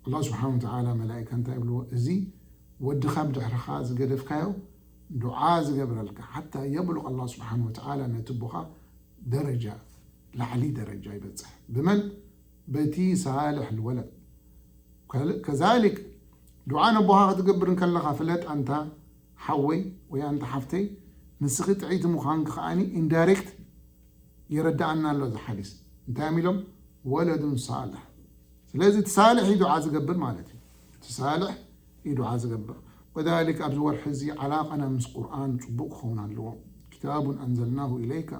ኣላህ ስብሓነ ወተዓላ መላኢካ እንታይ ይብልዎ? እዚ ወድኻ ብድሕርኻ ዝገደፍካዮ ዱዓ ዝገብረልካ፣ ሓታ የብሉቕ ኣላህ ስብሓነ ወተዓላ ነቲ ኣቦኻ ደረጃ፣ ላዕሊ ደረጃ ይበጽሕ። ብመን? በቲ ሳልሕ ልወለድ። ከል-፣ ከዛሊክ ዱዓ ነቦኻ ክትገብር እንከለኻ ፍለጥ ኣንታ ሓወይ ወይ ኣንታ ሓፍተይ፣ ንስኺ ጥዕይቲ ምዃንኪ ከኣኒ ኢንዳይሬክት የረድኣና ኣሎ እዚ ሓዲስ። እንታይ እዮም ኢሎም? ወለዱን ሳልሕ። ስለዚ እቲ ሳልሕ እዩ ዱዓ ዝገብር ማለት እዩ። እቲ ሳልሕ እዩ ዱዓ ዝገብር። ወዛሊክ ኣብዚ ወርሒ እዚ ዓላቐና ምስ ቁርኣን ጽቡቕ ክኸውን ኣለዎ። ኪታቡን ኣንዘልናሁ ኢለይከ፣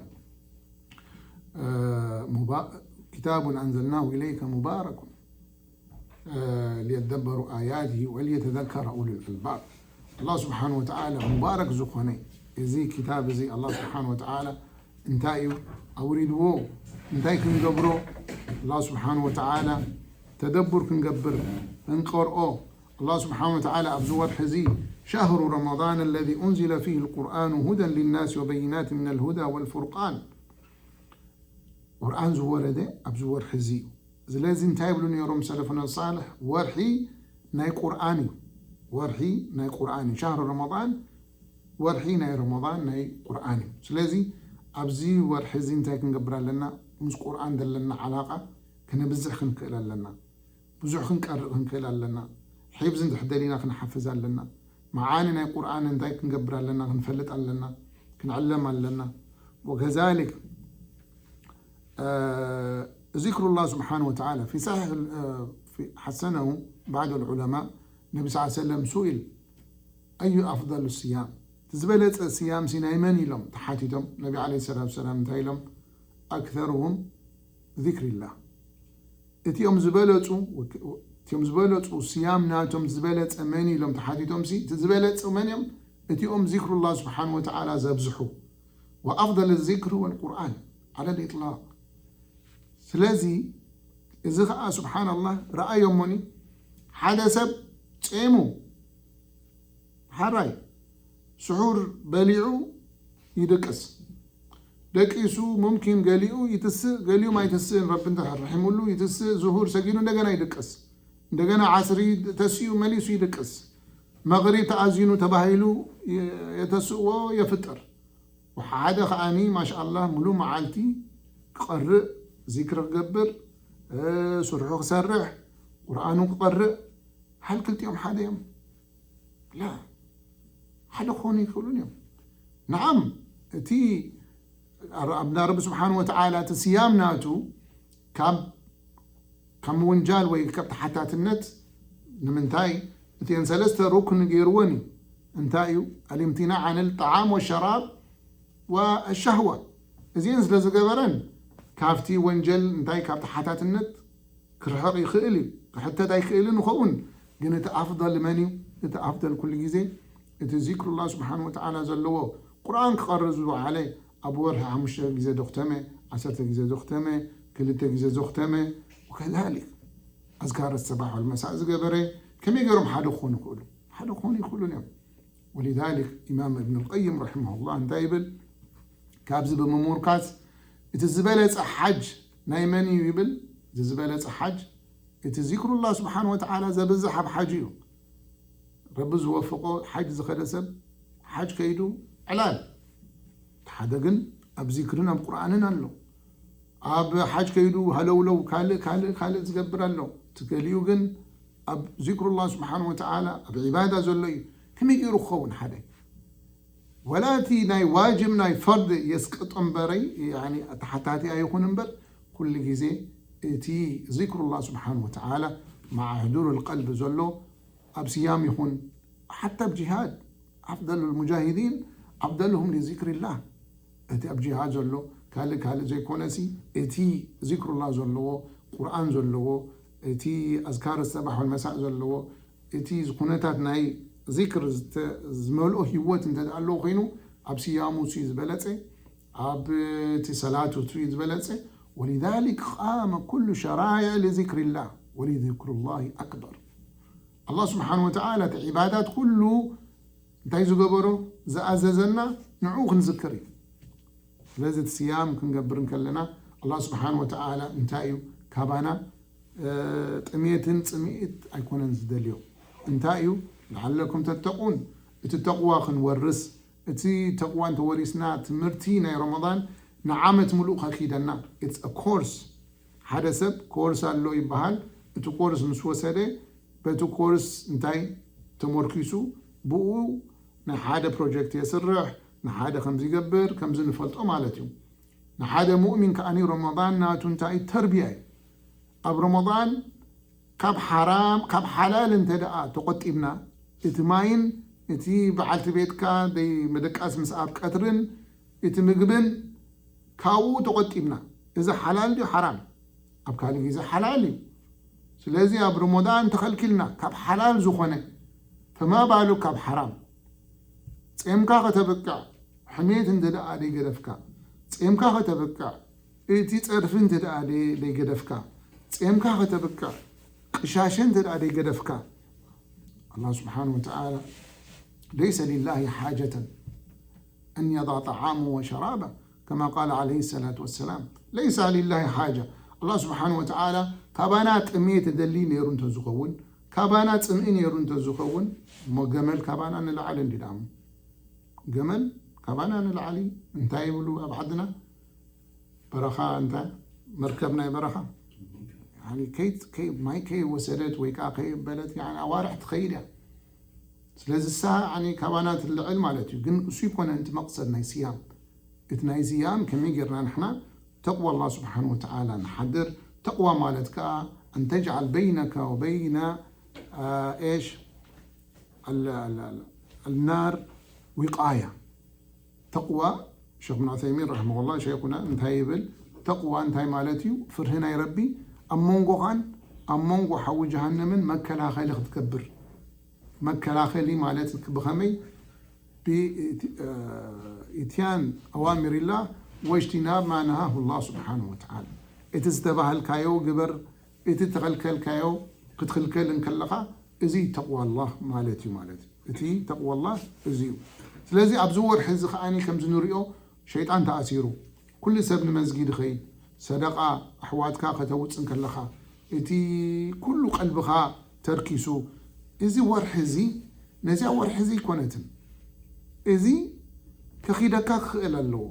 እ፣ ሙባ-፣ ኪታቡን ኣንዘልናሁ ኢለይከ ሙባረኩን ሊየደበሩ ኣያትሂ ወሊየተዘከረ ኡሉል ኣልባብ። ኣላህ ስብሓነ ወተዓላ ሙባረክ ዝኾነ እዚ ክታብ እዚ ኣላህ ስብሓነ ወተዓላ እንታይ እዩ ኣውሪድዎ? እንታይ ክንገብሮ? ኣላህ ስብሓነ ወተዓላ ተደቡር ክንገብር፣ ክንቀርኦ። ኣላህ ስብሓነ ወተዓላ ኣብዚ ወርሒ እዚ ሸህሩ ረመዳን ኣለዚ ኡንዚለ ፊሂ ልቁርኣኑ ሁደን ሊናስ ወበይናት ሚነል ሁዳ ወልፉርቃን። ቁርኣን ዝወረደ ኣብዚ ወርሒ እዚ እዩ። ስለዚ እንታይ ይብሉ ነይሮም ሰለፉና ሳልሕ? ወርሒ ናይ ቁርኣን እዩ። ወርሒ ናይ ቁርኣን እዩ። ሻህሩ ረመዳን፣ ወርሒ ናይ ረመዳን ናይ ቁርኣን እዩ። ስለዚ ኣብዚ ወርሒ እዚ እንታይ ክንገብር ኣለና? ምስ ቁርኣን ዘለና ዓላቓ ክነብዝሕ ክንክእል ኣለና። ብዙሕ ክንቀርእ ክንክእል ኣለና። ሒፍዚ እንድሕር ደሊና ክንሓፍዝ ኣለና። መዓኒ ናይ ቁርኣን እንታይ ክንገብር ኣለና? ክንፈልጥ ኣለና፣ ክንዕለም ኣለና። وكذلك ذكر الله سبحانه وتعالى في صحيح حسنه بعض العلماء. النبي صلى الله عليه وسلم سئل أي أفضل الصيام؟ ዝበለጸ ስያም ሲ ናይ መን ኢሎም ተሓቲቶም። ነቢ عليه الصلاة والسلام እንታይ ኢሎም? أكثرهم ذكر الله። እቲኦም ዝበለጹ እቲኦም ዝበለጹ ስያም ናቶም ዝበለጸ መን ኢሎም ተሓቲቶም ሲ እቲ ዝበለጹ መን እዮም? እቲኦም ذكر الله سبحانه وتعالى ዘብዝሑ። وأفضل الذكر هو القرآن على الإطلاق። ስለዚ እዚ ኸዓ سبحان الله ረኣዮሞኒ። ሓደ ሰብ ጼሙ ሓራይ ስሑር በሊዑ ይድቅስ። ደቂሱ ሙምኪን ገሊኡ ይትስእ፣ ገሊኡ ኣይትስእን። ረቢ እንተ ረሒሙሉ ይትስእ። ዙሁር ሰጊዱ እንደገና ይድቅስ። እንደገና ዓስሪ ተሲኡ መሊሱ ይድቅስ። መቕሪብ ተኣዚኑ ተባሂሉ የተስእዎ የፍጥር። ወሓደ ከዓኒ ማሻኣላህ ሙሉ መዓልቲ ክቐርእ፣ ዚክር ክገብር፣ ስርሑ ክሰርሕ፣ ቁርኣኑ ክቐርእ። ሃል ክልቲኦም ሓደ እዮም? ላ፣ ሓደ ክኾኑ ይኽእሉን እዮም። ነዓም እቲ ኣረ- ኣብና ረቢ ስብሓን ወተዓላ እቲ ስያም ናቱ ካብ ካብ ምውንጃል ወይ ካብ ተሓታትነት ንምንታይ እቲአን ሰለስተ ሩክን ገይርወን እዩ። እንታይ እዩ? الامتناع عن الطعام والشراب والشهوة። እዚአን ስለ ዝገበረን ካብቲ ወንጀል እንታይ ካብ ተሓታትነት ክርሕቕ ይኽእል እዩ። ክሕተት ኣይክእልን ይኸውን። ግን እቲ ኣፍضል መን እዩ? እቲ ኣፍضል ኩሉ ግዜ እቲ ዚክሩላህ ስብሓን ወተዓላ ዘለዎ ቁርኣን ክቐርእ ዝወዓለ ኣብ ወርሒ ሓሙሽተ ግዜ ዶኽተመ፣ ዓሰርተ ግዜ ዶኽተመ፣ ክልተ ግዜ ዞኽተመ ወከዛሊክ ኣዝካር ሰባሕ ወልመሳእ ዝገበረ ከመይ ገይሮም ሓደ ክኾኑ ይኽእሉ? ሓደ ክኾኑ ይኽእሉን እዮም። ወሊዛሊክ ኢማም እብን ልቀይም ረሒመሁላህ እንታይ ይብል? ካብዚ ብምሙርካዝ እቲ ዝበለጸ ሓጅ ናይ መን እዩ ይብል? እቲ ዝበለጸ ሓጅ እቲ ዚክሩላህ ስብሓን ወተዓላ ዘብዝሕ ኣብ ሓጅ እዩ። ረቢ ዝወፍቆ ሓጅ ዝኸደ ሰብ ሓጅ ከይዱ ዕላል፣ ሓደ ግን ኣብ ዚክርን ኣብ ቁርኣንን ኣሎ። ኣብ ሓጅ ከይዱ ሃለውለው ካልእ ካልእ ካልእ ዝገብር ኣሎ። እቲ ገሊኡ ግን ኣብ ዚክሩላህ ስብሓን ወተዓላ ኣብ ዒባዳ ዘሎ እዩ። ከመይ ገይሩ ክኸውን ሓደ? ወላ እቲ ናይ ዋጅብ ናይ ፈርድ የስቅጦ እምበረይ፣ ያኒ ተሓታቲ ኣይኹን እምበር፣ ኩሉ ግዜ እቲ ዚክሩላህ ስብሓን ወተዓላ ማዓ ሕዱር ልቀልቢ ዘሎ ኣብ ስያም ይኹን ሓታ ኣብ ጅሃድ ኣፍደሉ ልሙጃሂዲን ኣፍደሉሁም ሊዚክሪላህ። እቲ ኣብ ጅሃድ ዘሎ ካልእ ካልእ ዘይኮነሲ እቲ ዚክሩላህ ዘለዎ ቁርኣን ዘለዎ እቲ ኣዝካር ሰባሕ ወልመሳእ ዘለዎ እቲ ኩነታት ናይ ዚክር ዝተ- ዝመልኦ ህይወት እንተ ደኣ ኣለዎ ኮይኑ ኣብ ስያሙ ሲ ዝበለጸ ኣብ እቲ ሰላቱ ሲ ዝበለጸ። ወሊዛሊክ ቃመ ኩሉ ሸራይዕ ሊዚክሪላህ ወሊዚክሩላህ ኣክበር። ኣላህ ስብሓን ወተዓላ እቲ ዒባዳት ኩሉ እንታይ ዝገበሮ ዝኣዘዘና ንዕኡ ክንዝክር እዩ። ስለዚ እቲ ስያም ክንገብር እንከለና ኣላህ ስብሓን ወተዓላ እንታይ እዩ ካባና ጥሜትን ጽምኢት ኣይኮነን ዝደልዮ። እንታይ እዩ? ለዓለኩም ተተቁን፣ እቲ ተቕዋ ክንወርስ። እቲ ተቕዋ እንተወሪስና ትምህርቲ ናይ ረመዳን ንዓመት ምሉእ ከኪደና። It's a course። ሓደ ሰብ ኮርስ ኣሎ ይበሃል። እቲ ኮርስ ምስ ወሰደ በቲ ኮርስ እንታይ ተመርኪሱ ብኡ ንሓደ ፕሮጀክት የስርሕ፣ ንሓደ ከምዚ ይገብር፣ ከምዚ ንፈልጦ ማለት እዩ። ንሓደ ሙእሚን ከኣኒ ረመዳን ናቱ እንታይ እዩ? ተርቢያ እዩ። ኣብ ረመዳን ካብ ሓራም ካብ ሓላል እንተ ደኣ ተቆጢብና እቲ ማይን እቲ በዓልቲ ቤትካ ደይ ምድቃስ ምስ ኣብ ቀትርን እቲ ምግብን ካብኡ ተቆጢብና እዚ ሓላል ድዩ ሓራም? ኣብ ካልእ ግዜ ሓላል እዩ። ስለዚ ኣብ ረመዳን ተኸልኪልና ካብ ሓላል ዝኾነ ፈማ ባሉ ካብ ሓራም። ጼምካ ከተብቅዕ ሕሜት እንተ ደኣ ደይገደፍካ ጼምካ ከተብቅዕ እቲ ጸርፊ እንተ ደኣ ደይ- ደይገደፍካ ጼምካ ከተብቅዕ ቅሻሸ እንተ ደኣ ደይገደፍካ ኣላህ ስብሓን ወተዓላ ለይሰ ሊላሂ ሓጀተን أن يضع طعامه وشرابه كما قال عليه الصلاة والسلام. ليس لله حاجة. ኣላህ ስብሓን ወተዓላ ካባና ጥሜት ደሊ ነይሩ እንተዝኸውን ካባና ጽምኢ ነይሩ እንተዝኸውን እሞ ገመል ካባና ንላዕሊ እንዲ ዳሙ ገመል ካባና ንላዕሊ እንታይ ይብሉ ኣብ ዓድና በረኻ እንታይ መርከብ ናይ በረኻ ያኒ ከይ- ከይ- ማይ ከይወሰደት ወይ ከዓ ከይበለት ያኒ ኣዋርሕ ትኸይድ እያ። ስለዚ እሳ ያኒ ካባና ትልዕል ማለት እዩ። ግን እሱ ይኮነ እቲ መቕሰድ ናይ ስያም። እቲ ናይ ስያም ከመይ ጌርና ንሕና ተቕዋ ኣላህ ስብሓን ወተዓላ ንሓድር። ተቕዋ ማለት ከዓ ኣን ተጅዓል በይነካ ወበይነ፣ አ፣ ኤሽ፣ ال-، ال-، ال-، النار وقاية። ተቕዋ፣ ሸኽ ብን ዑሰይሚን ረሕመሁላህ ሸይኹና እንታይ ይብል? ተቕዋ እንታይ ማለት እዩ? ፍርሂ ናይ ረቢ ኣብ መንጎኻን ኣብ መንጎ ሓዊ ጀሃነምን መከላኸሊ ክትገብር። መከላኸሊ ማለት ብኸመይ? ብኢትያን ኣዋሚሪላህ ወጅቲናብ ማ ነሃሁ ላህ ስብሓነሁ ወተዓላ። እቲ ዝተባህልካዮ ግበር፣ እቲ ተኸልከልካዮ ክትኽልከል እንከለኻ፣ እዚ ተቕዋ ላህ ማለት እዩ ማለት እዩ። እቲ ተቕዋ ላህ እዚ እዩ። ስለዚ ኣብዚ ወርሒ እዚ ከዓኒ ከምዚ ንሪኦ ሸይጣን ተኣሲሩ፣ ኩሉ ሰብ ንመስጊድ ይኸይድ፣ ሰደቓ ኣሕዋትካ ከተውፅእ እንከለኻ፣ እቲ ኩሉ ቀልብኻ ተርኪሱ፣ እዚ ወርሒ እዚ ነዚኣ ወርሒ እዚ ኣይኮነትን። እዚ ከኺደካ ክኽእል ኣለዎ።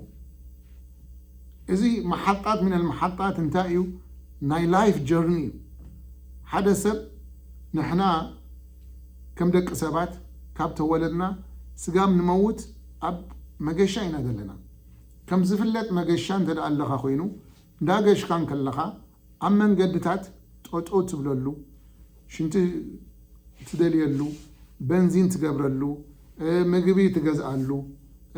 እዚ መሓጣት ሚነል መሓጣት እንታይ እዩ? ናይ ላይፍ ጀርኒ እዩ። ሓደ ሰብ፣ ንሕና ከም ደቂ ሰባት ካብ ተወለድና ስጋብ ንመውት ኣብ መገሻ ኢና ዘለና። ከም ዝፍለጥ መገሻ እንተ ደኣ ኣለኻ ኮይኑ፣ እንዳገሽካ እንከለኻ ኣብ መንገድታት ጠጠው ትብለሉ፣ ሽንቲ ትደልየሉ፣ በንዚን ትገብረሉ፣ እ፣ ምግቢ ትገዝኣሉ፣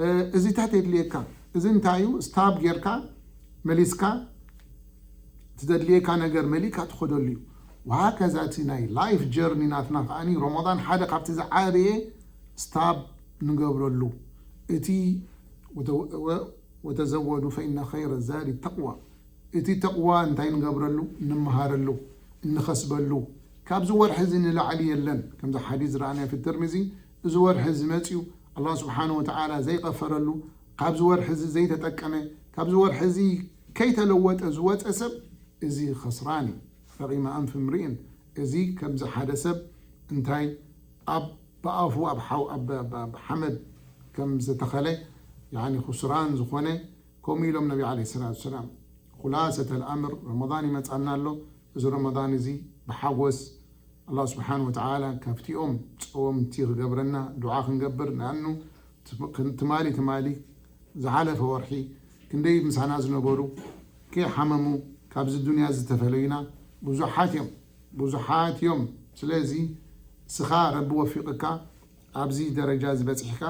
እ፣ እዚታት የድልየካ። እዚ እንታይ እዩ? ስታብ ጌርካ መሊስካ ትደድልየካ ነገር መሊእካ ትኸደሉ እዩ። ወሃከዛ እቲ ናይ ላይፍ ጀርኒ ናትና ከዓኒ ረመዳን ሓደ ካብቲ ዝዓበየ ስታብ ንገብረሉ እቲ ወተ-፣ ወ-፣ ወተዘወዱ ፈኢነ ኸይረ ዛዲ ተቕዋ። እቲ ተቕዋ እንታይ ንገብረሉ? እንመሃረሉ፣ እንኸስበሉ። ካብዚ ወርሒ እዚ ንላዕሊ የለን። ከምዚ ሓዲስ ዝረኣናዮ ፊ ትርሚዚ፣ እዚ ወርሒ እዚ መፅዩ ኣላህ ስብሓነ ወተዓላ ዘይቐፈረሉ፣ ካብዚ ወርሒ እዚ ዘይተጠቀመ፣ ካብዚ ወርሒ እዚ ከይተለወጠ ዝወፀ ሰብ፣ እዚ ኸስራን እዩ። ረቂመ ኣንፍ እምርኢን፣ እዚ ከምዚ ሓደ ሰብ እንታይ ኣብ ብኣፉ ኣብ ሓው-፣ ኣብ፣ ኣብ፣ ኣብ ሓመድ ከም ዝተኸለ፣ ያኒ፣ ኹስራን ዝኾነ፣ ከምኡ ኢሎም ነቢ ዓለይሂ ሰላቱ ወሰላም። ኹላሰተል ኣምር፣ ረመዳን ይመጻና ኣሎ። እዚ ረመዳን እዚ ብሓጎስ ኣላህ ስብሓን ወተዓላ ካብቲኦም ጸወምቲ ክገብረና ዱዓ ክንገብር፣ ንኣኑ ትም-፣ ክን-፣ ትማሊ፣ ትማሊ ዝሓለፈ ወርሒ ክንደይ ምሳና ዝነበሩ ከይሓመሙ ካብዚ ዱንያ ዝተፈለዩና ብዙሓት እዮም፣ ብዙሓት እዮም። ስለዚ እስኻ ረቢ ወፊቕካ ኣብዚ ደረጃ እዚ በጺሕካ፣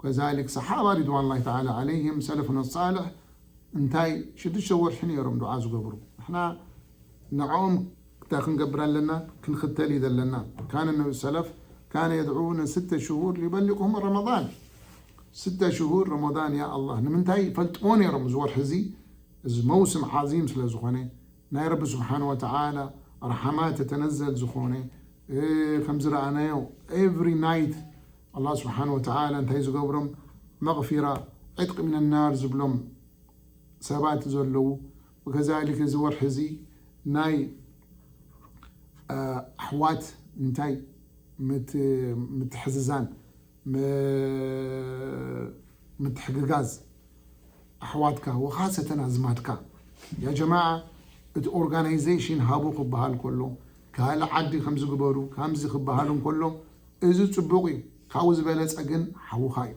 ከዛሊክ ሰሓባ ሪድዋንላሂ ተዓላ ዓለይሂም፣ ሰለፉና ሳልሕ እንታይ ሽዱሽተ ወርሒ ነይሮም ዱዓ ዝገብሩ። ንሕና ንዕኦም እንታይ ክንገብር ኣለና? ክንኽተል እዩ ዘለና። ካነ ነቢ ሰለፍ ካነ የድዑነ ስተ ሽሁር ሊበሊቁሁም ረመዳን። ስተ ሽሁር ረመዳን፣ ያ ኣላህ፣ ንምንታይ ይፈልጥዎ ነይሮም? እዚ ወርሒ እዚ፣ እዚ መውስም ዓዚም ስለ ዝኾነ፣ ናይ ረቢ ስብሓን ወተዓላ ረሓማት ተተነዘል ዝኾነ፣ እ፣ ከም ዝረኣናዮ፣ ኤቭሪ ናይት ኣላህ ስብሓን ወተዓላ እንታይ ዝገብሮም? መቕፊራ፣ ዕጥቂ ሚነናር ዝብሎም ሰባት ዘለዉ። ወከዛሊክ እዚ ወርሒ እዚ ናይ፣ እ፣ ኣሕዋት እንታይ ምት-፣ ምትሕዝዛን፣ ም-፣ ምትሕግጋዝ ኣሕዋትካ ወኻሰተን ኣዝማድካ። ያ ጀማዓ፣ እቲ ኦርጋናይዜሽን ሃቡ ክበሃል ከሎ፣ ካልእ ዓዲ ከምዚ ግበሩ፣ ከምዚ ክበሃል እንከሎ፣ እዚ ጽቡቕ እዩ። ካብኡ ዝበለጸ ግን ሓውኻ እዩ።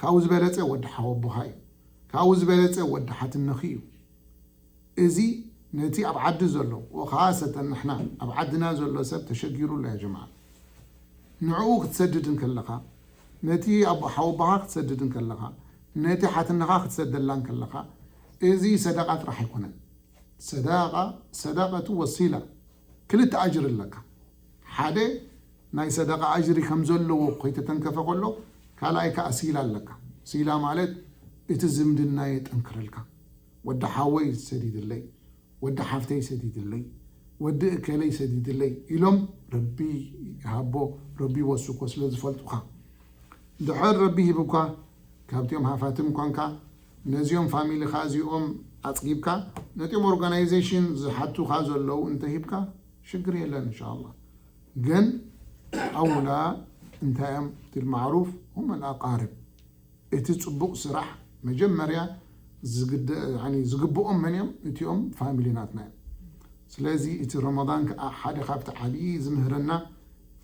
ካብኡ ዝበለጸ ወዲ ሓወቦኻ እዩ። ካብኡ ዝበለጸ ወዲ ሓትነኺ እዩ። እዚ ነቲ ኣብ ዓዲ ዘሎ፣ ወኻሰተን ንሕና ኣብ ዓድና ዘሎ ሰብ ተሸጊሩ ኣሎ፣ ያ ጀማዓ። ንዕኡ ክትሰድድ እንከለኻ፣ ነቲ ኣቦ ሓወቦኻ ክትሰድድ እንከለኻ፣ ነቲ ሓትነኻ ክትሰደላ እንከለኻ፣ እዚ ሰደቓ ጥራሕ ኣይኮነን። ሰዳቃ፣ ሰዳቀቱ ወሲላ፣ ክልተ ኣጅሪ ኣለካ። ሓደ ናይ ሰደቃ ኣጅሪ ከም ዘለዎ ከይተተንከፈ ከሎ፣ ካልኣይ ከኣ ሲላ ኣለካ። ሲላ ማለት እቲ ዝምድና የጠንክረልካ። ወዲ ሓወይ ሰዲድለይ፣ ወዲ ሓፍተይ ሰዲድለይ፣ ወዲ እከለይ ሰዲድለይ ኢሎም ረቢ ይሃቦ፣ ረቢ ይወስኮ ስለ ዝፈልጡኻ። ድሕር ረቢ ሂብኳ፣ ካብቲኦም ሃፋትም ኳንካ፣ ነዚኦም ፋሚሊኻ እዚኦም ኣጽጊብካ፣ ነቲኦም ኦርጋናይዜሽን ዝሓቱኻ ዘለዉ እንተሂብካ፣ ሽግር የለን እንሻኣላህ። ግን ኣውላ እንታይ እዮም? እቲ ልማዕሩፍ ሁም ኣልኣቃርብ። እቲ ጽቡቕ ስራሕ መጀመርያ ዝግደ-፣ ያኒ ዝግብኦም መን እዮም? እቲኦም ፋሚሊ ናትና እዮም። ስለዚ እቲ ረመዳን ከኣ ሓደ ካብቲ ዓብዪ ዝምህረና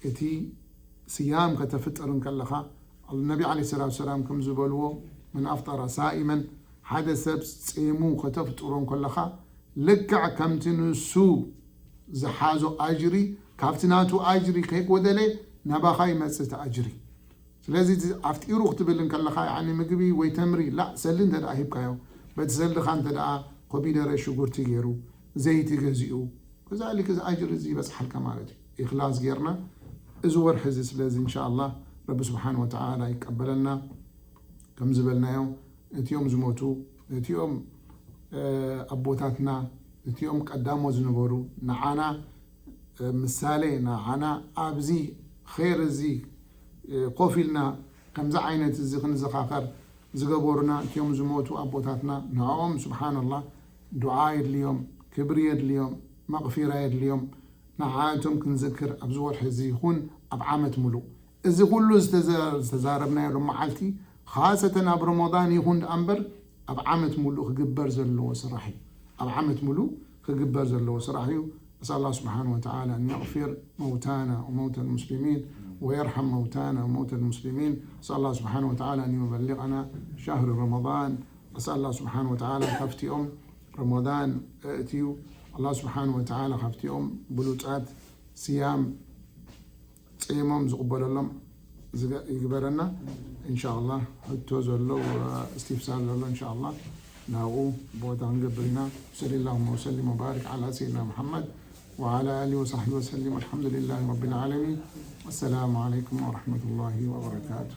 እቲ ስያም ከተፍጥር እንከለኻ፣ ነቢ ዓለይሂ ሰላቱ ሰላም ከም ዝበልዎ፣ መን ኣፍጠረ ሳኢመን፣ ሓደ ሰብ ጼሙ ከተፍጥሮ እንከለኻ፣ ልክዕ ከምቲ ንሱ ዝሓዞ ኣጅሪ፣ ካብቲ ናቱ ኣጅሪ ከይጎደለ ናባኻ ይመጽእ እቲ ኣጅሪ። ስለዚ እቲ ኣፍጢሩ ክትብል እንከለኻ፣ ያኒ ምግቢ ወይ ተምሪ፣ ላ፣ ሰሊ እንተ ደኣ ሂብካዮ፣ በቲ ሰልድኻ እንተ ደኣ ኮሚደረ ሽጉርቲ ገይሩ፣ ዘይቲ ገዚኡ፣ ከዛሊክ እዚ ኣጅሪ እዚ ይበጽሓልካ ማለት እዩ። ኢኽላስ ጌርና፣ እዚ ወርሒ እዚ ስለዚ እንሻኣላህ ረቢ ስብሓን ወተዓላ ይቀበለና። ከም ዝበልናዮ፣ እቲኦም ዝሞቱ፣ እቲኦም፣ እ፣ ኣቦታትና፣ እቲኦም ቀዳሞ ዝነበሩ፣ ንዓና፣ እ፣ ምሳሌ፣ ንዓና ኣብዚ ኼር እዚ፣ እ፣ ኮፍ ኢልና ከምዚ ዓይነት እዚ ክንዘኻኸር ዝገበሩና፣ እቲኦም ዝሞቱ ኣቦታትና፣ ንዕኦም ስብሓንላህ ዱዓ የድልዮም፣ ክብሪ የድልዮም፣ መቕፊራ የድልዮም። ንዓቶም ክንዝክር ኣብዚ ወርሒ እዚ ይኹን ኣብ ዓመት ሙሉእ። እዚ ኩሉ ዝተዘ-፣ ዝተዛረብናዮ ሎም መዓልቲ፣ ኻሰተን ኣብ ረመዳን ይኹን ደኣ እምበር፣ ኣብ ዓመት ሙሉእ ክግበር ዘለዎ ስራሕ እዩ። ኣብ ዓመት ሙሉእ ክግበር ዘለዎ ስራሕ እዩ። أسأل الله سبحانه وتعالى أن يغفر موتانا وموتى المسلمين، ويرحم موتانا وموتى المسلمين. أسأل الله سبحانه وتعالى أن يبلغنا شهر رمضان. أسأل الله سبحانه وتعالى ካብቲኦም ረመዳን እትዩ። ኣላህ ስብሓን ወተዓላ ካብቲኦም ብሉጻት ስያም ጸይሞም ዝቕበለሎም ዝገ-፣ ይግበረና። እንሻ ኣላህ ሕቶ ዘሎ፣ እስትፍሳር ዘሎ እንሻ ኣላህ ናብኡ ቦታ ክንገብር ኢና። ሰሊ ላሁመ ወሰሊም ወባሪክ ዓላ ሰይድና ሙሐመድ ወዓላ ኣሊ ወሳሕቢ ወሰሊም። ኣልሐምዱሊላሂ ረቢል ዓለሚን። ወሰላሙ ዓለይኩም ወረሕመቱላሂ ወበረካቱ።